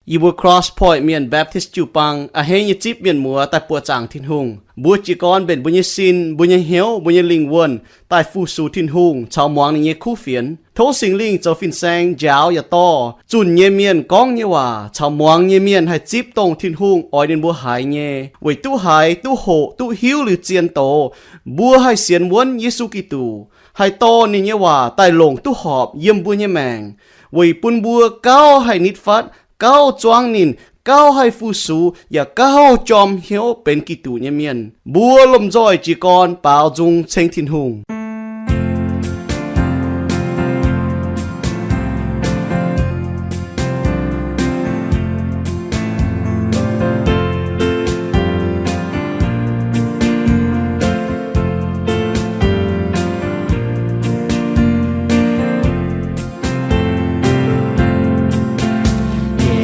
Yie mbuo Cross Point Mienh Baptist jiu-baang a'hneiv nyei zipv mienh muoz daaih buoqc zaangc Tin-Hungh. Mbuo jiez gorn mbenc mbuo nyei sin, mbuo nyei hnyouv, mbuo nyei lingh wuonh daaih fu-sux Tin-Hungh caux muangx ninh nyei kuv fienx. Tov Singx Lingh zoux fin-saeng njaaux yaac dorh zunh nyei mienh gorngv nyei waac caux muangx nyei mienh haih zipv dongh Tin-Hungh oix ninh mbuo haiz nyei. Weic duqv haiz, duqv hoqc, duqv hiuv liuz zien doz, mbuo haih sienx wuonv Yesu Giduc, haih dorh ninh nyei waac daaih longc duqv horpc yiem mbuo nyei maengc, weic bun mbuo gauh haih nitv fatv, gauh zuangv ninh, gauh haih fu-sux, yaac gauh jorm hnyouv benx Giduc nyei mienh. Mbuo lomh nzoih jiez gorn baaux nzung ceng Tin-Hungh.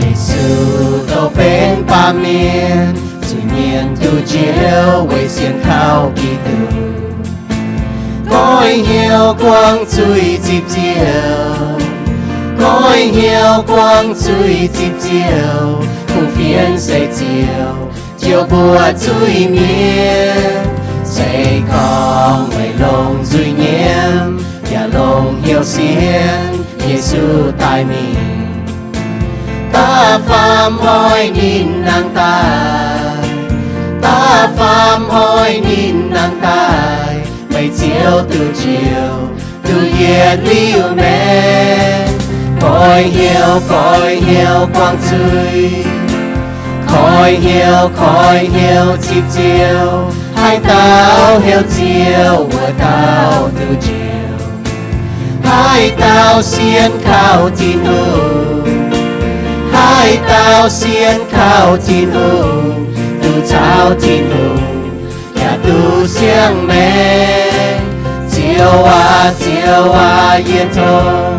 Yesu dorh benx baamh mienh, zuiz-mienh duqv njoux weic sienx kaux Giduc. Goiv hnyouv buangv zuiz zipv Ziouv, goiv hnyouv buangv zuiz zipv Ziouv, kuv fienx se Ziouv, Ziouv mbuo zuiz-mienh. Se gorngv meih longc nzuih nyiemv, yaac longc hnyouv sienx Yesu daaih mingh, da'faam hnoi ninh nangh daaih, da'faam hnoi ninh nangh daaih, meih Ziouv duqv njoux, duqv yietc liuz maengx. Goiv hnyouv, goiv hnyouv buangv zuiz, koiv hnyouv, koiv hnyouv zipv Ziouv. Haaix dauh heuc Ziouv, wuov dauh duqv njoux. Haaix dauh sienx kaux Tin-Hungh, haaix dauh sienx kaux Tin-Hungh, duqv caux Tin-Hungh, yaac duqv siang-maengc. Ziouv aac, Ziouv aac, yie tov,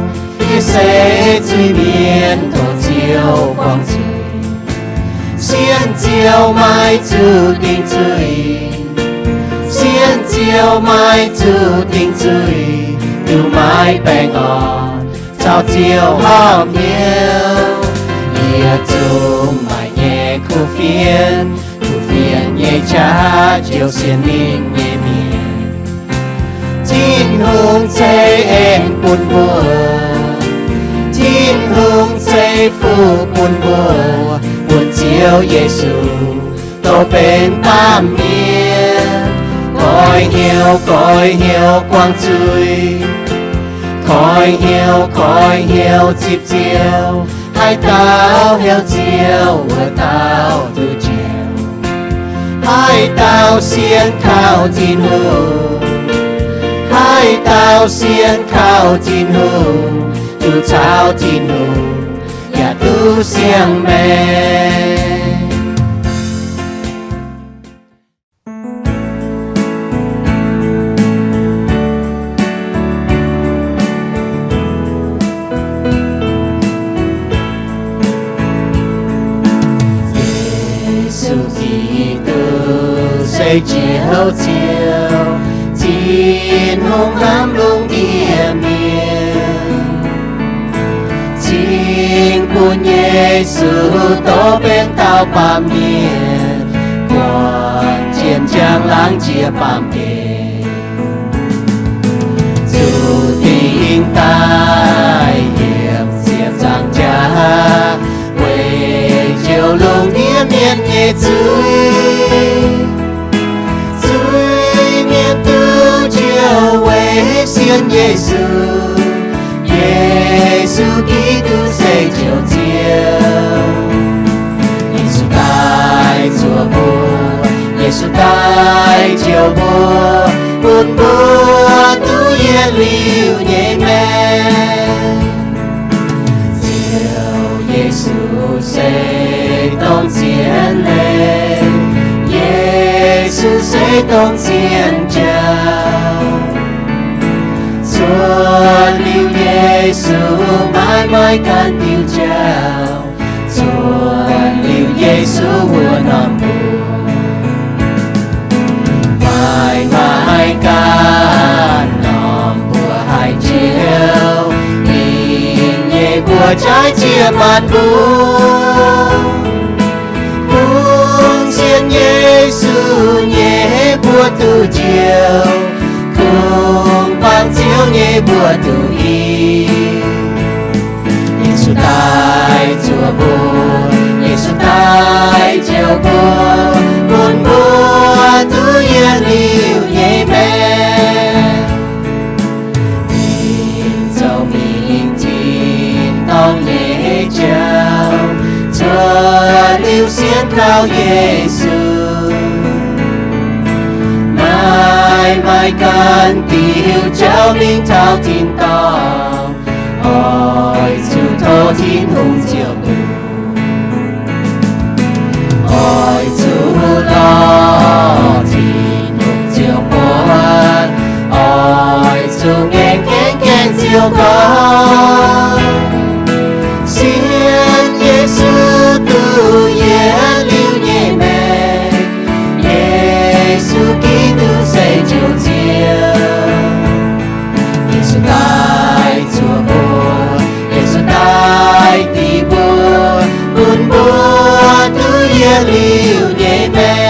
yie se zuiz-mienh, tov Ziouv buangv zuiz. Sienx Ziouv maiv zuqc dingc zuiz, sienx Ziouv maiv zuqc dingc zuiz, duqv maiv baengh orn, caux Ziouv horpc hnyouv. Yietc zungv maaih nyei kuv fienx, kuv fienx nyei qaqv jouh sienx ninh nyei mienh. Tin-Hungh ceix en bun mbuo, Tin-Hungh ceix fuqv bun mbuo, bun Ziouv Yesu dorh benx baamh mienh. Goiv hnyouv, goiv hnyouv buangv zuiz, koiv hnyouv, koiv hnyouv zipv Ziouv. Haaix dauh heuc Ziouv, wuov dauh duqv njoux. Haaix dauh sienx kaux Tin-Hungh, haaix dauh sienx kaux Tin-Hungh, duqv caux Tin-Hungh, yaac duqv siang-maengc. Yesu Giduc se Ziouv Ziouv, Tin-Hungh hnamv lungh ndiev mienh. Cingx bun Yesu dorh benx dauh baamh mienh, buangh jienv njang-laangc jiex baamh gen, zuqc dingc daaih yiem ziepc nzaangc jaax, weic jouh lungh ndiev mienh nyei zuiz. Zuiz-mienh duqv njoux weic sienx Yesu. Yesu Giduc se Njoux Ziouv. Yesu daaih zuoqc mbuo, Yesu daaih njoux mbuo, bun mbuo duqv yietc liuz nyei maengc. Ziouv Yesu se dongh zien leiz, Yesu se dongh zien jauv. Zuotc liuz Yesu maiv maaih ganh diuh jauv. Zuotc liuz Yesu wuov norm mbuox, maaih maaih ganh norm mbuox haih njoux. Ninh nyei mbuox jaaix jiex maanc mbuo. duqv i. Yesu daaih zuoqc mbuo, Yesu daaih njoux mbuo, bun mbuo duqv yietc liuz nyei maengc. Ninh zoux mingh tin-dorngh nyei jauv, cuotv liuz sienx kaux Yesu. Maaih maaih ganh diuh jauv mingh taux tin-dorngh, oix zuqc tov Tin-Hungh ziouc duqv. Oix zuqc lorz Tin-Hungh ziouc buatc, oix zuqc ngaengc gaengv gaengh ziouc gorngv, sienx Yesu duqv yietc liuz nyei maengc. Yesu Giduc se Njoux Ziouv. Yesu daaih zuoqc mbuo, Yesu daaih dingc mbuo, bun mbuo duqv yietc liuz nyei maengc.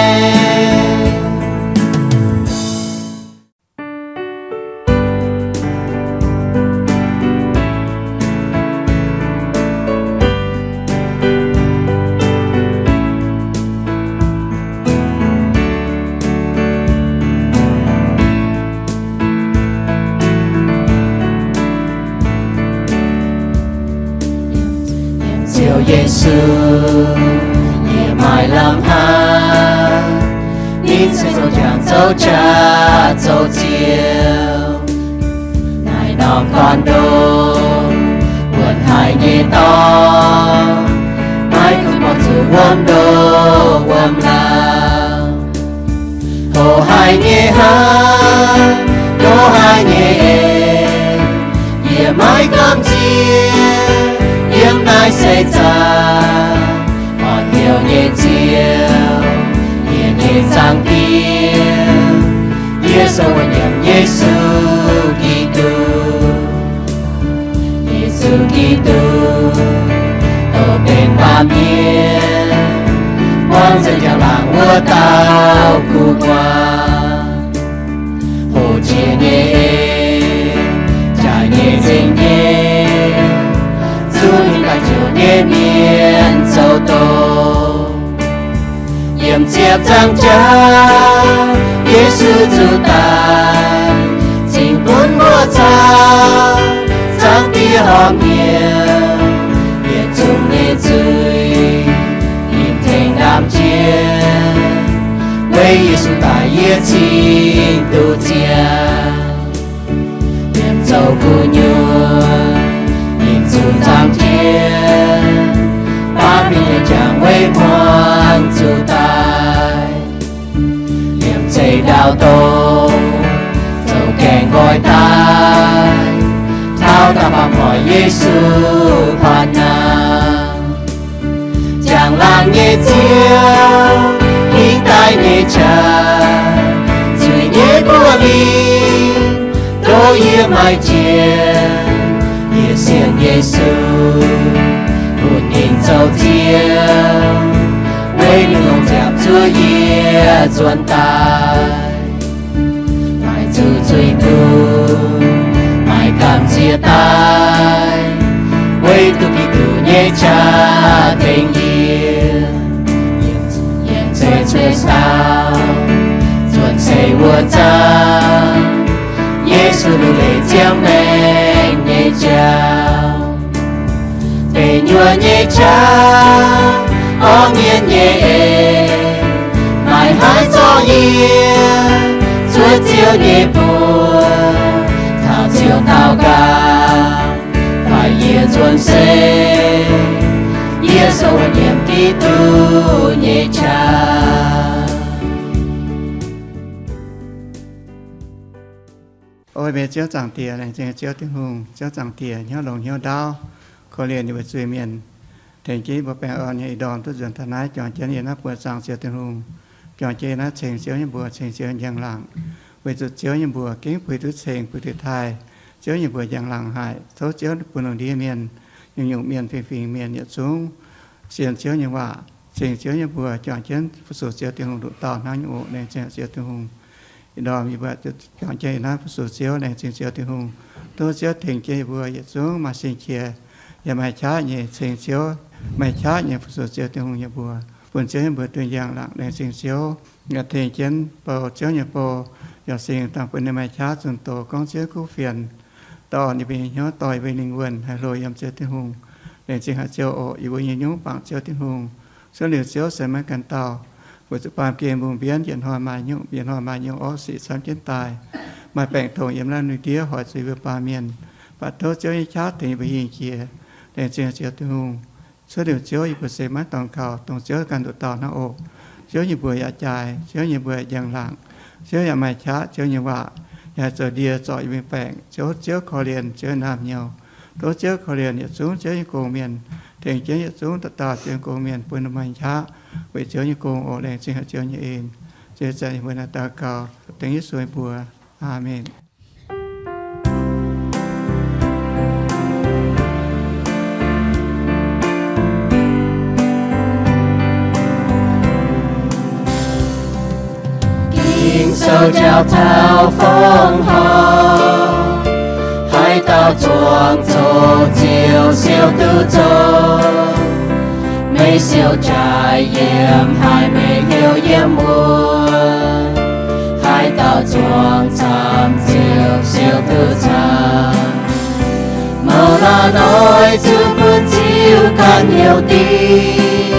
Ziouv Yesu, yie maaih lamh hnangv, ninh se zoux njang zoux jaax zoux Ziouv. Naaiv norm gorn-ndoqv, wuonx haic nyei dorngx, maiv dungx buangh zuqc wuom ndoqv wuom lauh. Hoqc haic nyei haav, ndoqv haic nyei eix, yie maiv gamh nziex yiem naaiv seix zaangc. Orn hnyouv nyei Ziouv, yie nyei Zaangc Diex, yie sou wuov nyiemc Yesu Giduc. Yesu Giduc, dongh benx baamh mienh, muangx nzengc njang-laangc wuov dauh gu'nguaaz. Hoqc jiex nyei eix, jaaix nyei nzengc nyei, zuqc ninh daaih njoux nyei mienh zoux doz. Yiem ziepc nzaangc jaax, Yesu zuqc daaih, cingx bun mbuo caux Zaangc Diex horpc hnyouv, yietc zungv nyei zuiz ninh tengx ndaamv jienv. Weic Yesu daaih yie cingx duqv ziangh. Yiem zoux gu'nyuoz, ninh zuqc nzangc jienv, baamh mienh nyei jangx weic hmuangx zuqc daaih. Yiem zeix ndaauv dongh zoux gaengh nqoi daaih, taux daaih faam hoic Yesu paatv naanc. Njang-laangc nyei Ziouv, hingv daaih nyei qaqv, zuiz nyei buoz-ling, ndoqv yie maaih jiex. Yie sienx Yesu, bun ninh zoux Ziouv, weic ninh longc nziaamv zuov yie nzuonx daaih. Maaih zuqc zuiz-nduqc, maaih gamh nziex daaih, weic duqv Giduc nyei qaqv tengx yie. Yiem ceix cuotv saau, nzuonx ceix wuov nzangv, Yesu liuc leiz ziangh maengc nyei jauv. Deic nyuoqc nyei qaqv, orv mienh nyei eix, maaih haaix zorqv yie zuov Ziouv nyei buoz? Taux Ziouv daux gaux, faix yie nzuonx seix, yie sou wuov nyiemc Giduc nyei qaqv. O meih Ziouv Zaangc Diex, laengz zingh Ziouv Tin-Hungh. Ziouv Zaangc Diex, hnyouv longx hnyouv ndaauv, korv-lienh yie mbuo zuiz-mienh, tengx jienv yie mbuo baengh orn nyei ih ndorm duqv nzuonx taux naaiv, juangc jienv yie naaiv buoz zaangc Ziouv Tin-Hungh, juangc jienv yie naaiv ceng Ziouv nyei mbuox, ceng Ziouv njang-laangc. Weic zuqc Ziouv nyei mbuox gengh puix duqv ceng, puix duqv taaih. Ziouv nyei mbuox njang-laangc haic. Tov Ziouv bun lungh ndiev mienh, nyungc-nyungc mienh, fingx-fingx mienh, yietc zungv sienx Ziouv nyei waac, ceng Ziouv nyei mbuox, juangc jienv fu-sux Ziouv Tin-Hungh nduqc dauh hnangv nyei oc. Laengz zingh Ziouv Tin-Hungh. Ih ndorm yie mbuo juangc jienv yie naaiv fu-sux Ziouv, laengz zingh Ziouv Tin-Hungh. Tov Ziouv tengx jienv yie mbuo yietc zungv maaih sin qiex yaac maaih qaqv nyei ceng Ziouv, maaih qaqv nyei fu-sux Ziouv Tin-Hungh yie mbuo, bun Ziouv yie mbuo duqv njang-laangc laengz zingh Ziouv. Yaac tengx jienv bou Ziouv nyei bou, yaac singx dangh bun ninh maaih qaqv zunh doz gorngv Ziouv kuv fienx, dorh ninh mbuo nyei hnyouv, dorh yie mbuo nyei lingh wuonh haih hlo yiem Ziouv Tin-Hungh. Laengz zingh haic Ziouv oc, yie mbuo nyei nyungc bangc Ziouv Tin-Hungh. Cuotv liuz Ziouv se maiv ganh dauh, weic zuqc baamh gen mbungh mbienv yietc hnoi maaih nyungc, yietc hnoi maaih nyungc orqv sic camv jienv daaih. Maaih baengc tongx yiem naaiv lui ndiev hoic zuqc yie mbuo baamh mienh, baac tov Ziouv nyei qaqv tengx yie mbuo hingh jiex. Laengz zingh Ziouv Tin-Hungh. Cuotv liuz Ziouv yie mbuo se maiv dorngx kaux, dongh Ziouv ganh nduqc dauh hnangv oc. Ziouv yie mbuo yaac jaaix, Ziouv yie mbuo yaac njang-laangc, Ziouv yaac maaih qaqv Ziouv nyei waac, yaac haih zoux ndie zorc yie mbuo baengc. Ziouv, Ziouv korv-lienh Ziouv naamh nyouz. Tov Ziouv korv-lienh yietc zungv Ziouv nyei gong-mienh, tengx jienv yietc zungv dauh dauh Ziouv nyei gong-mienh bun ninh maaih qaqv weic Ziouv nyei gong oc. Laengz zingh haic Ziouv nyei en. Ziouv zanc yie mbuo naaiv daux gaux dengv Yesu mbuox. Aamen. Ging-Sou jauv taux fongc horc, haaix dauh zuangx zoqc Ziouv siou duqv zoqc. Meih siou jaaix yiem haaix, meih hnyouv yiem wuov, haaix dauh zuangx camv Ziouv siou duqv camv. Mouz laanh oix zuqc bun Ziouv ganh hnyouv dingc,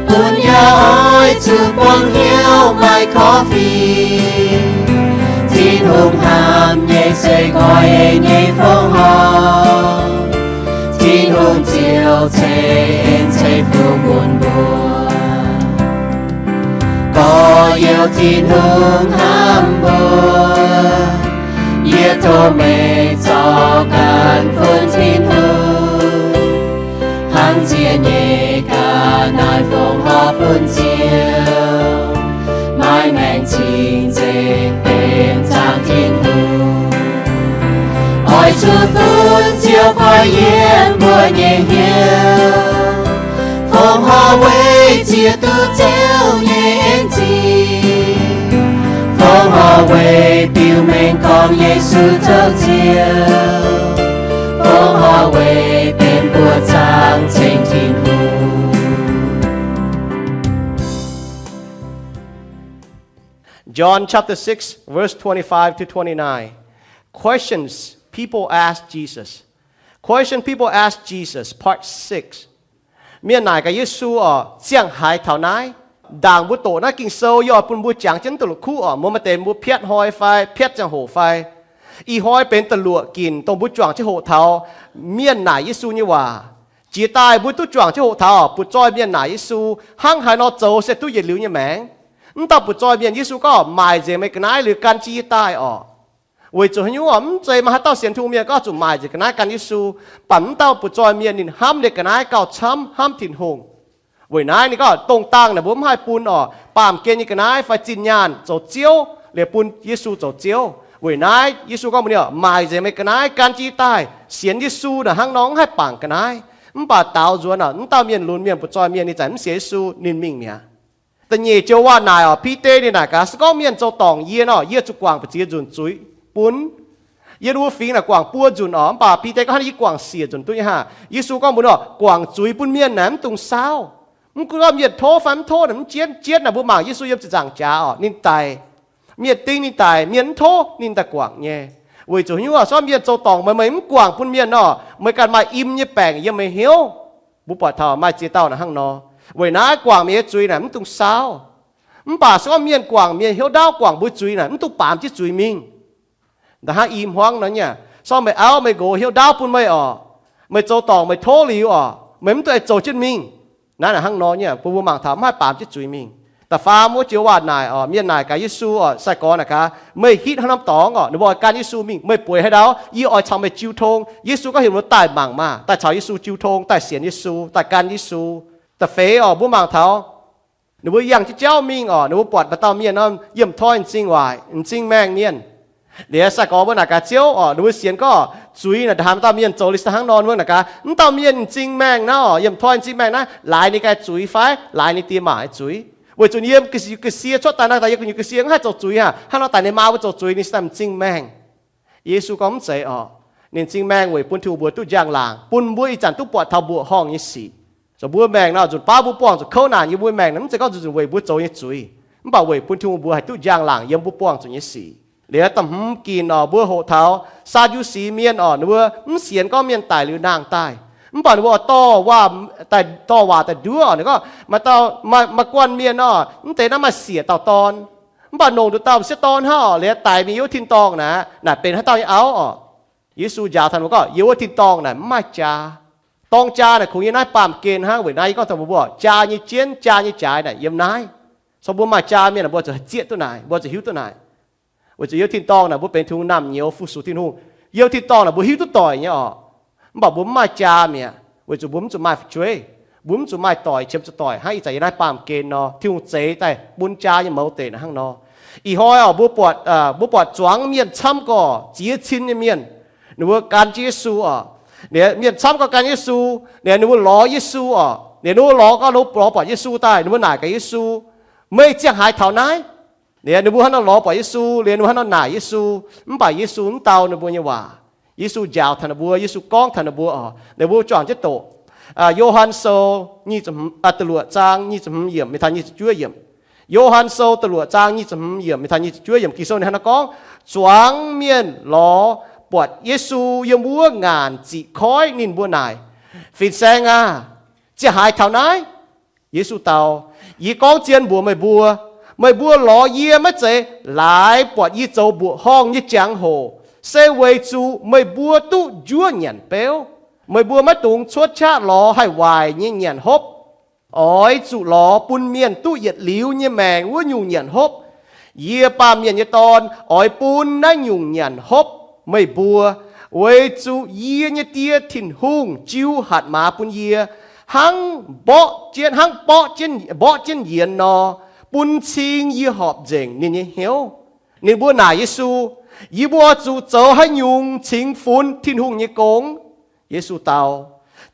bun yaac oix zuqc buangh hnyouv maaih korv-fiqv. Tin-Hungh hnamv nyei se nqoi nyei fongc horc, Tin-Hungh Ziouv ceix en ceix fuqv bun mbuo. Gorx-youz, Tin-Hungh hnamv mbuo, yie tov meih zorqv ganh funx Tin-Hungh, hnangv ziex nyeic ga'naaiv fongc horc bun Ziouv, maaih maengc cing-nzengc benx zaangc Tin-Hungh. Oix zuqc funx Ziouv koi yiem mbuo nyei hnyouv, fongc horc weic ziex duqv Ziouv nyei en zingh, fongc horc weic biux mengh gorngv Yesu zoux Ziouv, fongc horc weic benx mbuo zaangc ceng Tin-Hungh. John chapter six, verse twenty-five to twenty-nine. Questions people ask Jesus. Question people ask Jesus, part six. Mienh naaic gaax Yesu oc, ziangh haaix taux naaiv? Ndaangc mbuo doqc naaiv Ging-Sou yie oix bun mbuo jangx jienv duqv la'kuqv oc, mbuo maaih deix mbuo piatv hnoi fai piatv ziangh hoc fai. Ih hnoi benx da'luoqc ginc dongh mbuo juangc jienv hoqc taux mienh naaic Yesu nyei waac. Jiex daaih mbuo duqv juangc jienv hoqc taux butv-zoih mienh naaic Yesu hnangv haaix nor zoux se duqv yietc liuz nyei maengc. Mv dauh butv-zoih mienh Yesu gorngv, maaic nzengc meih ga'naaiv liuz gan jienv yie daaih oc. Weic zuqc haaix nyungc oc? Mv zeiz maaih haaix dauh sienx Tin-Hungh mienh gorngv zuqc maaic nzengc ga'naaiv gan Yesu, baac mv dauh butv-zoih mienh ninh hnamv ninh ga'naaiv gauh camv hnamv Tin-Hungh. Weic naaiv ninh gorngv dongh dangh naaic mbuo mv haih bun oc, baamh gen nyei ga'naaiv fai zinh nyaanh zoux ziouv, liuz bun Yesu zoux ziouv. Weic naaiv Yesu gorngv mbuox ninh oc, maaic nzengc meih ga'naaiv gan jienv yie daaih. Sienx Yesu naaic hnangv nor mv haih bangc ga'naaiv. Mv baac daaux nzuonx oc, mv dauh mienh lunx mienh butv-zoih mienh ninh za'gengh mv sienx Yesu, ninh mingh mi'aqv. Da'nyeic joux waac naaic oc, Bide ninh naaic gaax, se gorngv mienh zoux dorngc yie nor, yie zuqc guangc ba'ziex nzunc zuiz bun. Yiem wuov fingx naaic guangc buo nzunc oc, mv baac Bide gorngv hnangv naaiv, yie guangc siec nzunc duqv nyei hnangv. Yesu gorngv mbuox ninh oc, guangc zuiz bun mienh naaic mv dungx saauv. Mv gunv gorngv mienh tov fai mv tov naaic mv jienv, jienv naaic mbuo mangc Yesu yiem ziepc nzaangc jaax oc, ninh daic. Mienh ding ninh daic, mienh mv tov ninh daaih guangc nyei. Weic zuqc haaix nyungc oc? Se gorngv mienh zoux dorngc meih, meih mv guangc bun mienh nor, meih ganh maaih im nyei baengc yiem meih hnyouv. Mbuo buatc taux maaih ziex dauh naaic hnangv nor. Weic naaiv guangc mienh nyei zuiz naaic mv dungx saauv. Mv baac se gorngv mienh guangc mienh hnyouv ndaauv, guangc mbuo zuiz naaic mv dungx baamz jienv zuiz mingh. Da'hnangv i hmuangv nor nyei, se gorngv meih auv meih nqox hnyouv ndaauv bun meih oc, meih zoux dorngc meih tov liuz oc, meih mv dungx aengx zoux jienv mingh. Naaiv naaic hnangv nor nyei, bun mbuo mangc taux mv haih baamz jienv zuiz mingh. Da'faam wuov joux waac naaic oc, mienh naaic gaax Yesu oc, sai-gorx naaic gaax, meih hitv hnangv norm dorngx oc, ninh mbuo oix gan Yesu mingh, meih bueix haaix ndau, yie oix caux meih jiu tong. Yesu gorngv heuc ninh mbuo daaih mangc maah, daaih caux Yesu jiu tong, daaih sienx Yesu, daaih gan Yesu. Da'feix oc, mbuo mangc taux ninh mbuo yangh jienv jauv mingh oc, ninh mbuo buatc maaih dauh mienh nor, yiem toi m'zing waaic, m'zing maengh mienh. Liuz sai-gorx mbuo naaic gaax Ziouv oc, ninh mbuo sienx gorngv zuiz naaic, da'haaix maaih dauh mienh zoux liuz se hnangv nor, mbuo naaic gaax, mv dauh mienh m'zing maengh naaiv oc, yiem toi m'zing maengh naaiv, laaix ninh ganh zuiz fai laaix ninh die maac nyei zuiz? Weic zuqc ninh yiem ga'sie cuotv daaih naaiv, daaih yiem gu'nyuoz ga'sie mv haih zoux zuiz hnangv. Hnangv nor daaih ninh maa mbuo zoux zuiz, ninh se m'zing maengh. Yesu gorngv mv zeiz oc. Ninh m'zing maengh weic bun Tin-Hungh mbuox duqv njang-laangc, bun mbuo ih zanc duqv buatc taux mbuoqc horngh nyei sic. Zoux mbuo maengc nor, nzunc baav mbuo buangh zuqc kouv naanc yiem mbuo maengc nor, mv zeiz gorngv nzunc nzunc weic mbuo zoux nyei zuiz. Mv baac weic bun Tin-Hungh mbuox haih duqv njang-laangc yiem mbuo buangh zuqc nyei sic. Liuz da'hmz ginc oc, mbuo hoqc taux Saa^ndu^si mienh oc, ninh mbuo mv sienx gorngv mienh daic liuz nangh daaih. Mv baac ninh mbuo oix dorh waac, daaih dorh waac daaih nduov oc. Ninh gorngv, maaih dauh, maaih guanh mienh oc, mv deix naaiv maaih siec dauh dorn. Mv baac longc nduqc dauh m'sieqv dorn hnangv oc, liuz daic mingh yiem wuov tin-dorngh naaic, naaic benx haaix dauh nyei auv oc? Yesu njaaux taux ninh mbuo gorngv, yiem wuov tin-dorngh naaic mv maaih jaa. Dorng jaa naaic kungx yiem naaiv baamh gen hnangv. Weic naaiv yie gorngv taux mbuo, mbuo jaa nyei jienv, jaa nyei jaaix naaic yiem naaiv. Cong mbuo maaih jaa mienh, mbuo zuqc haih zieqv duqv naaic, mbuo zuqc hiuv duqv naaic. Weic zuqc yiem tin-dorngh naaic mbuo benx Tin-Hungh naamh nyouz fu-sux Tin-Hungh. Yiem tin-dorngh naaic mbuo hiuv duqv doic nyei oc. Mv baac mbuo mv maaih jaa mi'aqv, weic zuqc mbuo mv zuqc maaih fu'jueiv, mbuo mv zuqc maaih doic qiemx zuqc doic hnangv ih zanc yiem naaiv baamh gen nor, Tin-Hungh zeix daaih bun jaa nyei mouz deic naaiv hnangv nor. Ih hnoi oc, mbuo buatc, mbuo buatc zuangx mienh camv gorx, ziex cin nyei mienh, ninh mbuo gan jienv Yesu oc. Liuz mienh camv gorx gan Yesu, liuz ninh mbuo lorz Yesu oc. Liuz ninh mbuo lorz gorx, lorz buatc Yesu daaih, ninh mbuo naaic gaax Yesu, meih ziangh haaix taux naaiv? Liuz ninh mbuo hnangv nor lorz buatc Yesu, liuz ninh mbuo hnangv nor naaic Yesu. Mv baac Yesu mv dau ninh mbuo nyei waac. Yesu njaaux taux ninh mbuo, Yesu gorngv taux ninh mbuo oc. Liuz mbuo juangc jienv doqc Yo^han Sou da'luoqc zaang nyic ziepc hmz yiemc mingh taux nyic ziepc juov yiemc. Yo^han Sou da'luoqc zaang nyic ziepc hmz yiemc mingh taux nyic ziepc juov yiemc Ging-Sou ninh hnangv nor gorngv, zuangx mienh lorz buatc Yesu yiem wuov ngaanc ziqc koiv ninh mbuo naaic, Fin-Saeng aah! Ziangh haaix taux naaiv? Yesu dau, Yie gorngv zien mbuox meih mbuo, meih mbuo lorz yie maiv zeiz laaix buatc yie zoux mbuoqc horngh nyei jangx-hoc, se weic zuqc meih mbuo duqv njuov nyanc beuv. Meih mbuo maiv dungx cuotv qaqv lorz haih waaic nyei nyanc hopv. Oix zuqc lorz bun mienh duqv yietc liuz nyei maengc wuov nyungc nyanc hopv. Yie, Baamh Mienh nyei Dorn, oix bun naaiv nyungc nyanc hopv meih mbuo, weic zuqc yie nyei Die, Tin-Hungh, jiu hatc maaz bun yie, hnangv mborqv jienv, hnangv mborqv jienv, mborqv jienv yienx nor, bun cing yie horpc nzengc ninh nyei hnyouv. Ninh mbuo naaic Yesu, Yie mbuo oix zuqc zoux haaix nyungc cingx funx Tin-Hungh nyei gong? Yesu dau,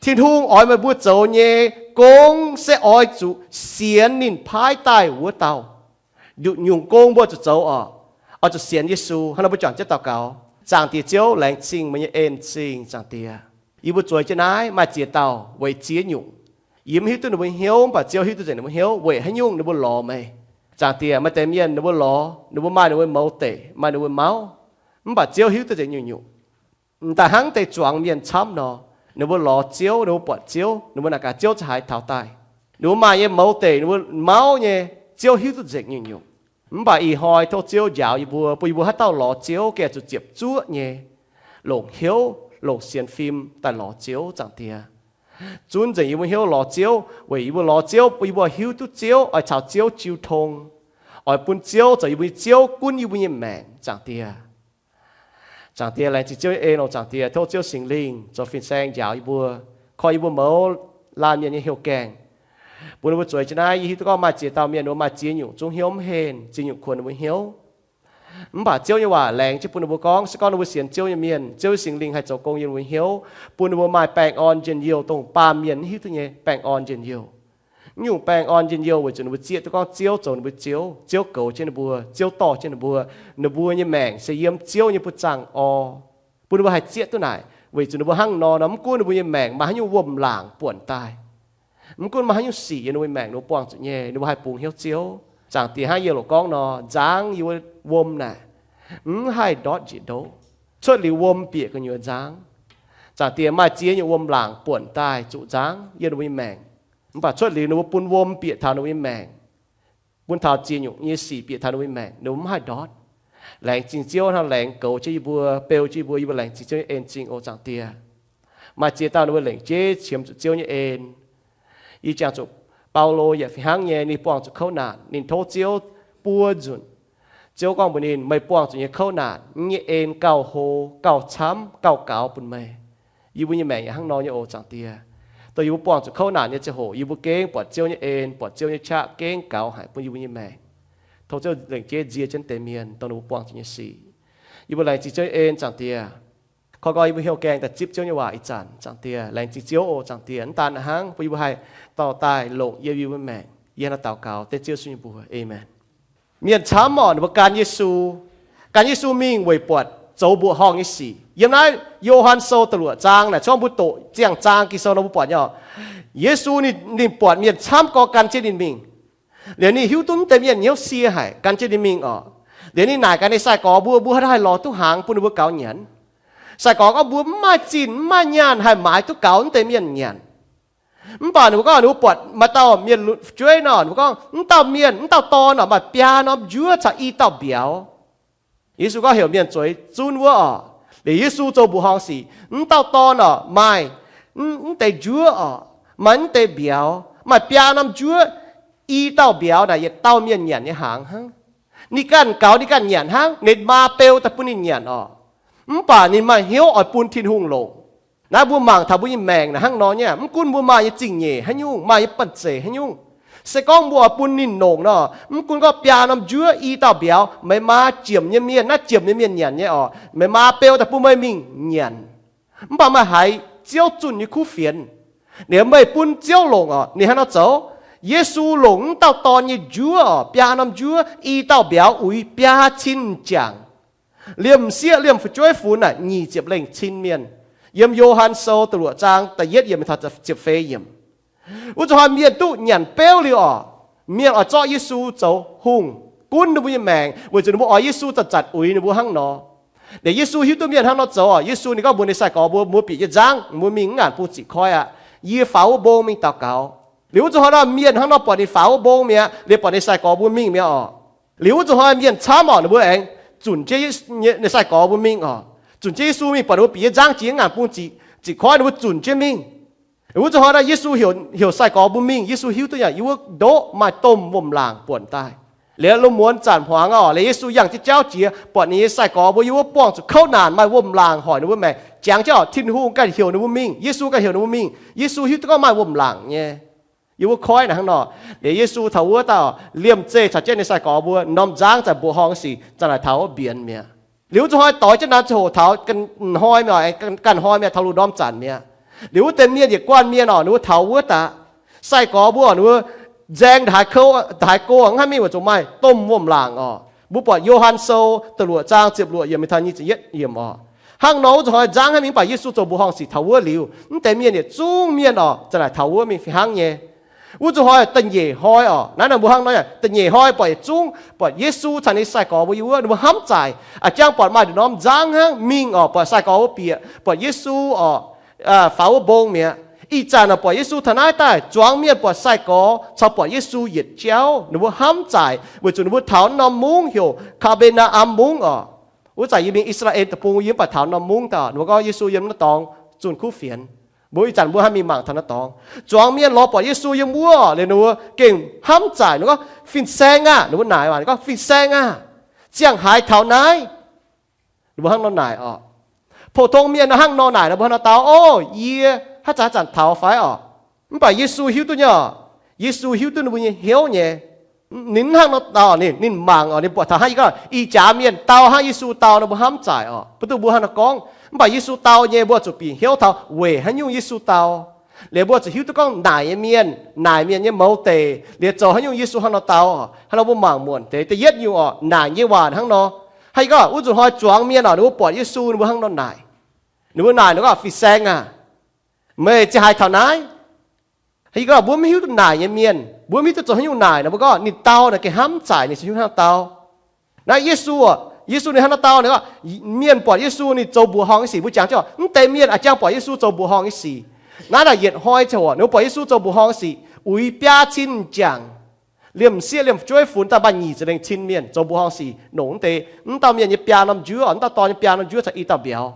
Tin-Hungh oix meih mbuo zoux nyei gong se oix zuqc sienx ninh paaiv daaih wuov dauh. Nduqc nyungc gong mbuo zuqc zoux oc, oix zuqc sienx Yesu. Hnangv nor mbuo juangc jienv daux gaux. Zaangc Diex Ziouv, laengz zingh meih nyei en-zingh. Zaangc Diex, yie mbuo zueiz jienv naaiv maaih ziex dauh weic ziex nyungc. Yie mv hiuv duqv ninh mbuo hnyouv, mv baac Ziouv hiuv duqv nzengc ninh mbuo hnyouv weic haaix nyungc ninh mbuo lorz meih. Zaangc Diex, maaih deix mienh ninh mbuo lorz, ninh mbuo maaih ninh mbuo mouz deic, maaih ninh mbuo mauv, mv baac Ziouv hiuv duqv nzengc nyungc-nyungc. M'daaih hnangv deix zuangx mienh camv nor, ninh mbuo lorz Ziouv, ninh mbuo buatc Ziouv, ninh mbuo naaic gaax Ziouv ziangh haaix taux daaih. Ninh mbuo maaih nyei mouz deic, ninh mbuo mauv nyei, Ziouv hiuv duqv nzengc nyungc-nyungc. Mv baac ih hnoi tov Ziouv njaaux yie mbuo, bun yie mbuo haaix dauh lorz Ziouv gengh zuqc ziepc zuoqv nyei, longc hnyouv, longc sienx fim daaih lorz Ziouv. Zaangc Diex, zunv nzengc yie mbuo hnyouv lorz Ziouv, weic yie mbuo lorz Ziouv bun yie mbuo hiuv duqv Ziouv, oix caux Ziouv jiu tong, oix bun Ziouv zoux yie mbuo nyei Ziouv gunv yie mbuo nyei maengc. Zaangc Diex, Zaangc Diex, laengz zingh Ziouv nyei en oc. Zaangc Diex, tov Ziouv Singx Lingh zoux fin-saeng njaaux yie mbuo, koi yie mbuo mouz laanh mienh nyei hnyouv gaengh, bun ninh mbuo zueiz jienv naaiv. Yie hiuv duqv gorngv maaih ziex dauh mienh ninh mbuo maaih ziex nyungc zungv hnyouv mv henv, ziex nyungc kuonx ninh mbuo hnyouv. Mv baac Ziouv nyei waac laengz jienv bun ninh mbuo gorngv, se gorngv ninh mbuo sienx Ziouv nyei mienh, Ziouv nyei Singx Lingh haih zoux gong yiem ninh mbuo hnyouv, bun ninh mbuo maaih baengh orn njien-youh, dongh baamh mienh mv hiuv duqv nyei baengh orn njien-youh. Mv nyungc baengh orn njien-youh weic zuqc ninh mbuo zieqv duqv gorngv Ziouv zoux ninh mbuo Ziouv, Ziouv goux jienv ninh mbuo, Ziouv dorh jienv ninh mbuo. Ninh mbuo nyei maengc se yiem Ziouv nyei buoz-zaangv orv. Bun ninh mbuo haih zieqv duqv naaic, weic zuqc ninh mbuo hnangv nor nor, mv gunv ninh mbuo nyei maengc maaih haaix nyungc wuom-laangc buonc daaih, mv gunv maaih haaix nyungc sic yiem ninh mbuo nyei maengc ninh mbuo buangh zuqc nyei, ninh mbuo haih bungx hnyouv Ziouv. Zaangc Diex, hnangv yie loc gorngv nor, nzangv yie wuov wuom naaic mv haih ndortv njiec ndoqv. Cuotv liuz wuom bieqc gu'nyuoz nzangv. Zaangc Diex, maaih ziex nyungc wuom-laangc buonc daaih zuqc nzangv yiem ninh mbuo nyei maengc. Mv baac cuotv liuz ninh mbuo bun wuom bieqc taux ninh mbuo nyei maengc, bun taux ziex nyungc nyei sic bieqc taux ninh mbuo nyei maengc, ninh mbuo mv haih ndortv. Laengz zingh Ziouv hnangv laengz goux jienv yie mbuo, beu jienv yie mbuo. Yie mbuo laengz zingh Ziouv nyei en-zingh oc. Zaangc Diex, maaih ziex dauh ninh mbuo lengc jeiv qiemx zuqc Ziouv nyei en. Yie jangx zuqc Baulo yaac fih hnangv nyei, ninh buangh zuqc kouv naanc, ninh tov Ziouv buo nzunc. Ziouv gorngv mbuox ninh, meih buangh zuqc nyei kouv naanc, yie nyei en gauh hlo, gauh camv, gauh gaux bun meih. Yie mbuo nyei maengc yaac hnangv nor nyei oc. Zaangc Diex, dongh yie mbuo buangh zuqc kouv naanc nyei ziangh hoc, yie mbuo gengh buatc Ziouv nyei en, buatc Ziouv nyei qaqv gengh gaux haic bun yie mbuo nyei maengc. Tov Ziouv lengc jeiv nzie jienv deix mienh dongh ninh mbuo buangh zuqc nyei sic. Yie mbuo laengz zingh Ziouv nyei en. Zaangc Diex, koi nqoi yie mbuo hnyouv gaengh daaih zipv Ziouv nyei waac ih zanc. Zaangc Diex, laengz zingh Ziouv oc. Zaangc Diex, mv daan hnangv, bun yie mbuo haih dorh daaih longc yiem yie mbuo maengc. Yie hnangv naaiv daux gaux dengv Ziouv Yesu nyei mbuox, aamen. Mienh camv oc, ninh mbuo gan Yesu, gan Yesu mingh weic buatc zoux mbuoqc horngh nyei sic. Yiem naaiv Yo^han Sou da'luoqc zaang naaic, cong mbuo doqc ziangh zaang Ging-Sou nor mbuo buatc nyei oc. Yesu ninh, ninh buatc mienh camv gorx gan jienv ninh mingh. Liuz ninh hiuv duqv mv deix mienh hnyouv sie haic gan jienv ninh mingh oc. Liuz ninh naaic gaax ninh sai-gorx mbuo, mbuo haaix dauh haih lorz duqv hnaangx bun ninh mbuo gaux nyanc? Sai-gorx gorngv, mbuo mv maaih zinh mv maaih nyaanh haih maaiz duqv gaux mv deix mienh nyanc. Mv baac ninh mbuo gorngv ninh mbuo buatc maaih dauh mienh fu'jueiv nor, ninh mbuo gorngv, mv dauh mienh, mv dauh dorn nor maaih biaa norm njuov caux i dauh mbiauz. Yesu gorngv heuc mienh zueiz zunv wuov oc. Liuz Yesu zoux mbuoqc horngh sic, mv dauh dorn oc maaih mv deix njuov oc, maaih mv deix mbiauz, maaih biaa norm njuov, i dauh mbiauz naaic yietc dauh mienh nyanc nyei hnaangx hnangv. Ninh ganh gaux, ninh ganh nyanc hnangv, ninh maa beu daaih bun ninh nyanc oc. Mv baac ninh maaih hnyouv oix bun Tin-Hungh longc. Naaiv mbuo mangc taux mbuo nyei maengc naaic hnangv nor nyei, mv gunv mbuo maaih nyei zingh nyeic haaix nyungc, maaih nyei banh zeic haaix nyungc, se gorngv mbuo oix bun ninh longc nor, mv gunv gorngv biaa norm njuov i dauh mbiauz, meih maa jiemc nyei mienh, naaiv jiemc nyei mienh nyanc nyei oc, meih maa beu daaih bun meih mingh nyanc. Mv baac meih haiz Ziouv zunh nyei kuv fienx. Liuz meih bun Ziouv longc oc, ninh hnangv nor zoux. Yesu longc mv dauh dorn nyei njuov oc, biaa norm njuov, i dauh mbiauz uix biaa cin m'jangc. Liemh sieqv liemh fu'jueiv funx naaic nyic ziepc lengh cin mienh. Yiem Yo^han Sou da'luoqc zaang da'yietv yiemc taux ziepc feix yiemc. Wuov zuqc hnoi mienh duqv nyanc beuv liuz oc, mienh oix zorqv Yesu zoux hungh gunv ninh mbuo nyei maengc, weic zuqc ninh mbuo oix Yesu zanc-zanc uix ninh mbuo hnangv nor. Liuz Yesu hiuv duqv mienh hnangv nor zoux oc, Yesu ninh gorngv mbuox ninh sai-gorx mbuo, mbuo bieqc jienv nzangv, mbuo mingh mv ngaanc bung ziqc koiv aqv. Yie faaux wuov mbong mingh daux gaux. Liuz wuov zuqc hnoi nor mienh hnangv nor buatc ninh faaux wuov mbong mi'aqv, liuz buatc ninh sai-gorx mbuo mingh mi'aqv oc. Liuz wuov zuqc hnoi mienh camv oc, ninh mbuo aengx zunc jienv ninh sai-gorx mbuo mingh oc. Zunc jienv Yesu mingh, buatc ninh mbuo bieqc jienv nzangv jiex mv ngaanc bung ziqc koiv, ninh mbuo zunc jienv mingh. Wuov zuqc hnoi nor Yesu heuc sai-gorx mbuo mingh, Yesu hiuv duqv yaac yiem wuov ndoqv maaih domh wuom-laangc buonc daaih. Liuz lungh muonz zanc hmuangx oc, liuz Yesu yangh jienv jauv jiex, buatc ninh nyei sai-gorx mbuo yiem wuov buangh zuqc kouv naanc, maaih wuom-laangc hoic ninh mbuo maengc. Jangx jienv oc, Tin-Hungh ganh heuc ninh mbuo mingh, Yesu ganh heuc ninh mbuo mingh. Yesu hiuv duqv gorngv maaih wuom-laangc nyei yiem wuov koiv naaic hnangv nor. Liuz Yesu taux wuov dauh liemh zeih caux jienv ninh sai-gorx mbuo norm nzangv zanc mbuoqc horngh sic zanc naaic taux wuov mbienx mi'aqv. Liuz wuov zuqc hnoi doix jienv naaiv ziangh hoc taux ganh hnoi mi'aqv, ganh hnoi mi'aqv, taux lungh ndorm zanc mi'aqv. Liuz wuov deix mienh yietc guanh mienh oc, ninh mbuo taux wuov daaih. Sai-gorx mbuo oc, ninh mbuo nzaeng haaix go, haaix go mv haih mingh weic zuqc maaih domh wuom-laangc oc. Mbuo buatc Yo^han Sou da'luoqc zaang ziepc luoqc yiemc mingh taux nyic ziepc yietv yiemc oc. Hnangv nor wuov zuqc hnoi nzangv haih mingh, mv baac Yesu zoux mbuoqc horngh sic taux wuov liuz, mv deix mienh yietc zungv mienh oc zanc naaic taux wuov mingh fih hnangv nyei. Wuov zuqc hnoi da'nyeic hnoi oc, naaiv nor mbuo hnangv nor, da'nyeic hnoi buatc yietc zungv buatc Yesu caux ninh sai-gorx mbuo yiem wuov, ninh mbuo hnamv zaaic. A'jangv buatc maaih nduqc norm nzangv hnangv, mingh oc, buatc sai-gorx mbuo bieqc, buatc Yesu oc, faaux wuov mbong mi'aqv. Ih zanc oc buatc Yesu taux naaiv daaih, zuangx mienh buatc sai-gorx caux buatc Yesu yietc jauv, ninh mbuo hnamv zaaic weic zuqc ninh mbuo taux norm mungv heuc Kaa^be^naa^am Mungv oc. Wuov zanc yie mingh I^saa^laa^en Deic-Bung yie mv baac taux norm mungv daaih, ninh mbuo gorngv Yesu yiem naaiv dorngx zunh kuv fienx. Mbuo ih zanc mbuo haih mingh mangc taux naaiv dorngx. Zuangx mienh lorz buatc Yesu yiem wuov, liuz ninh mbuo gengh hnamv zaaic, ninh gorngv, Fin-Saeng aah! Ninh mbuo naaic waac, ninh gorngv, Fin-Saeng aah! Ziangh haaix taux naaiv? Ninh mbuo hnangv nor naaic oc. Pou-tong mienh hnangv nor naaic nor, mbuo hnangv nor dau, O, yie haaix zanc haaix zanc taux fai oc? Mv baac Yesu hiuv duqv nyei oc. Yesu hiuv duqv ninh mbuo nyei hnyouv nyei. Ninh hnangv nor dau, ninh, ninh mangc oc, ninh buatc taux hnangv yie gorngv, ih jaax mienh dau hnangv Yesu dau nor, mbuo hnamv zaaic oc. Mv duqv mbuo hnangv nor gorngv, mv baac Yesu dau nyei, mbuo zuqc bieqc hnyouv taux weic haaix nyungc Yesu dau. Liuz mbuo zuqc hiuv duqv gorngv naaic nyei mienh, naaic mienh nyei mouz deic, liuz zoux haaix nyungc Yesu hnangv nor dau. Hnangv nor mbuo mangc muonc deix da'yietv nyungc oc, naaic nyei waac hnangv nor. Hnangv yie gorngv, wuov nzunc hnoi zuangx mienh oc, ninh mbuo buatc Yesu, ninh mbuo hnangv nor naaic. Ninh mbuo naaic, ninh gorngv, Fin-Saeng aah! Meih ziangh haaix taux naaiv? Hnangv yie gorngv, mbuo mv hiuv duqv naaic nyei mienh, mbuo mv hiuv duqv zoux haaix nyungc naaic nor, mbuo gorngv ninh dau naaic gengh hnamv zaaic ninh zoux hiuv hnangv dau. Naaiv Yesu oc, Yesu ninh hnangv nor dau, ninh gorngv, mienh buatc Yesu ninh zoux mbuoqc horngh nyei sic, mbuo jangx jienv oc, mv deix mienh a'jangv buatc Yesu zoux mbuoqc horngh nyei sic. Naaiv daaih yietc hnoi ziangh hoc ninh mbuo buatc Yesu zoux mbuoqc horngh sic, uix biaa cin m'jangc. Liemh sieqv liemh fu'jueiv funx daaih maaih nyic ziepc lengh cin mienh zoux mbuoqc horngh sic, nongc mv deix, mv dauh mienh nyei biaa norm njuov, mv dauh dorn nyei biaa norm njuov caux i dauh mbiauz.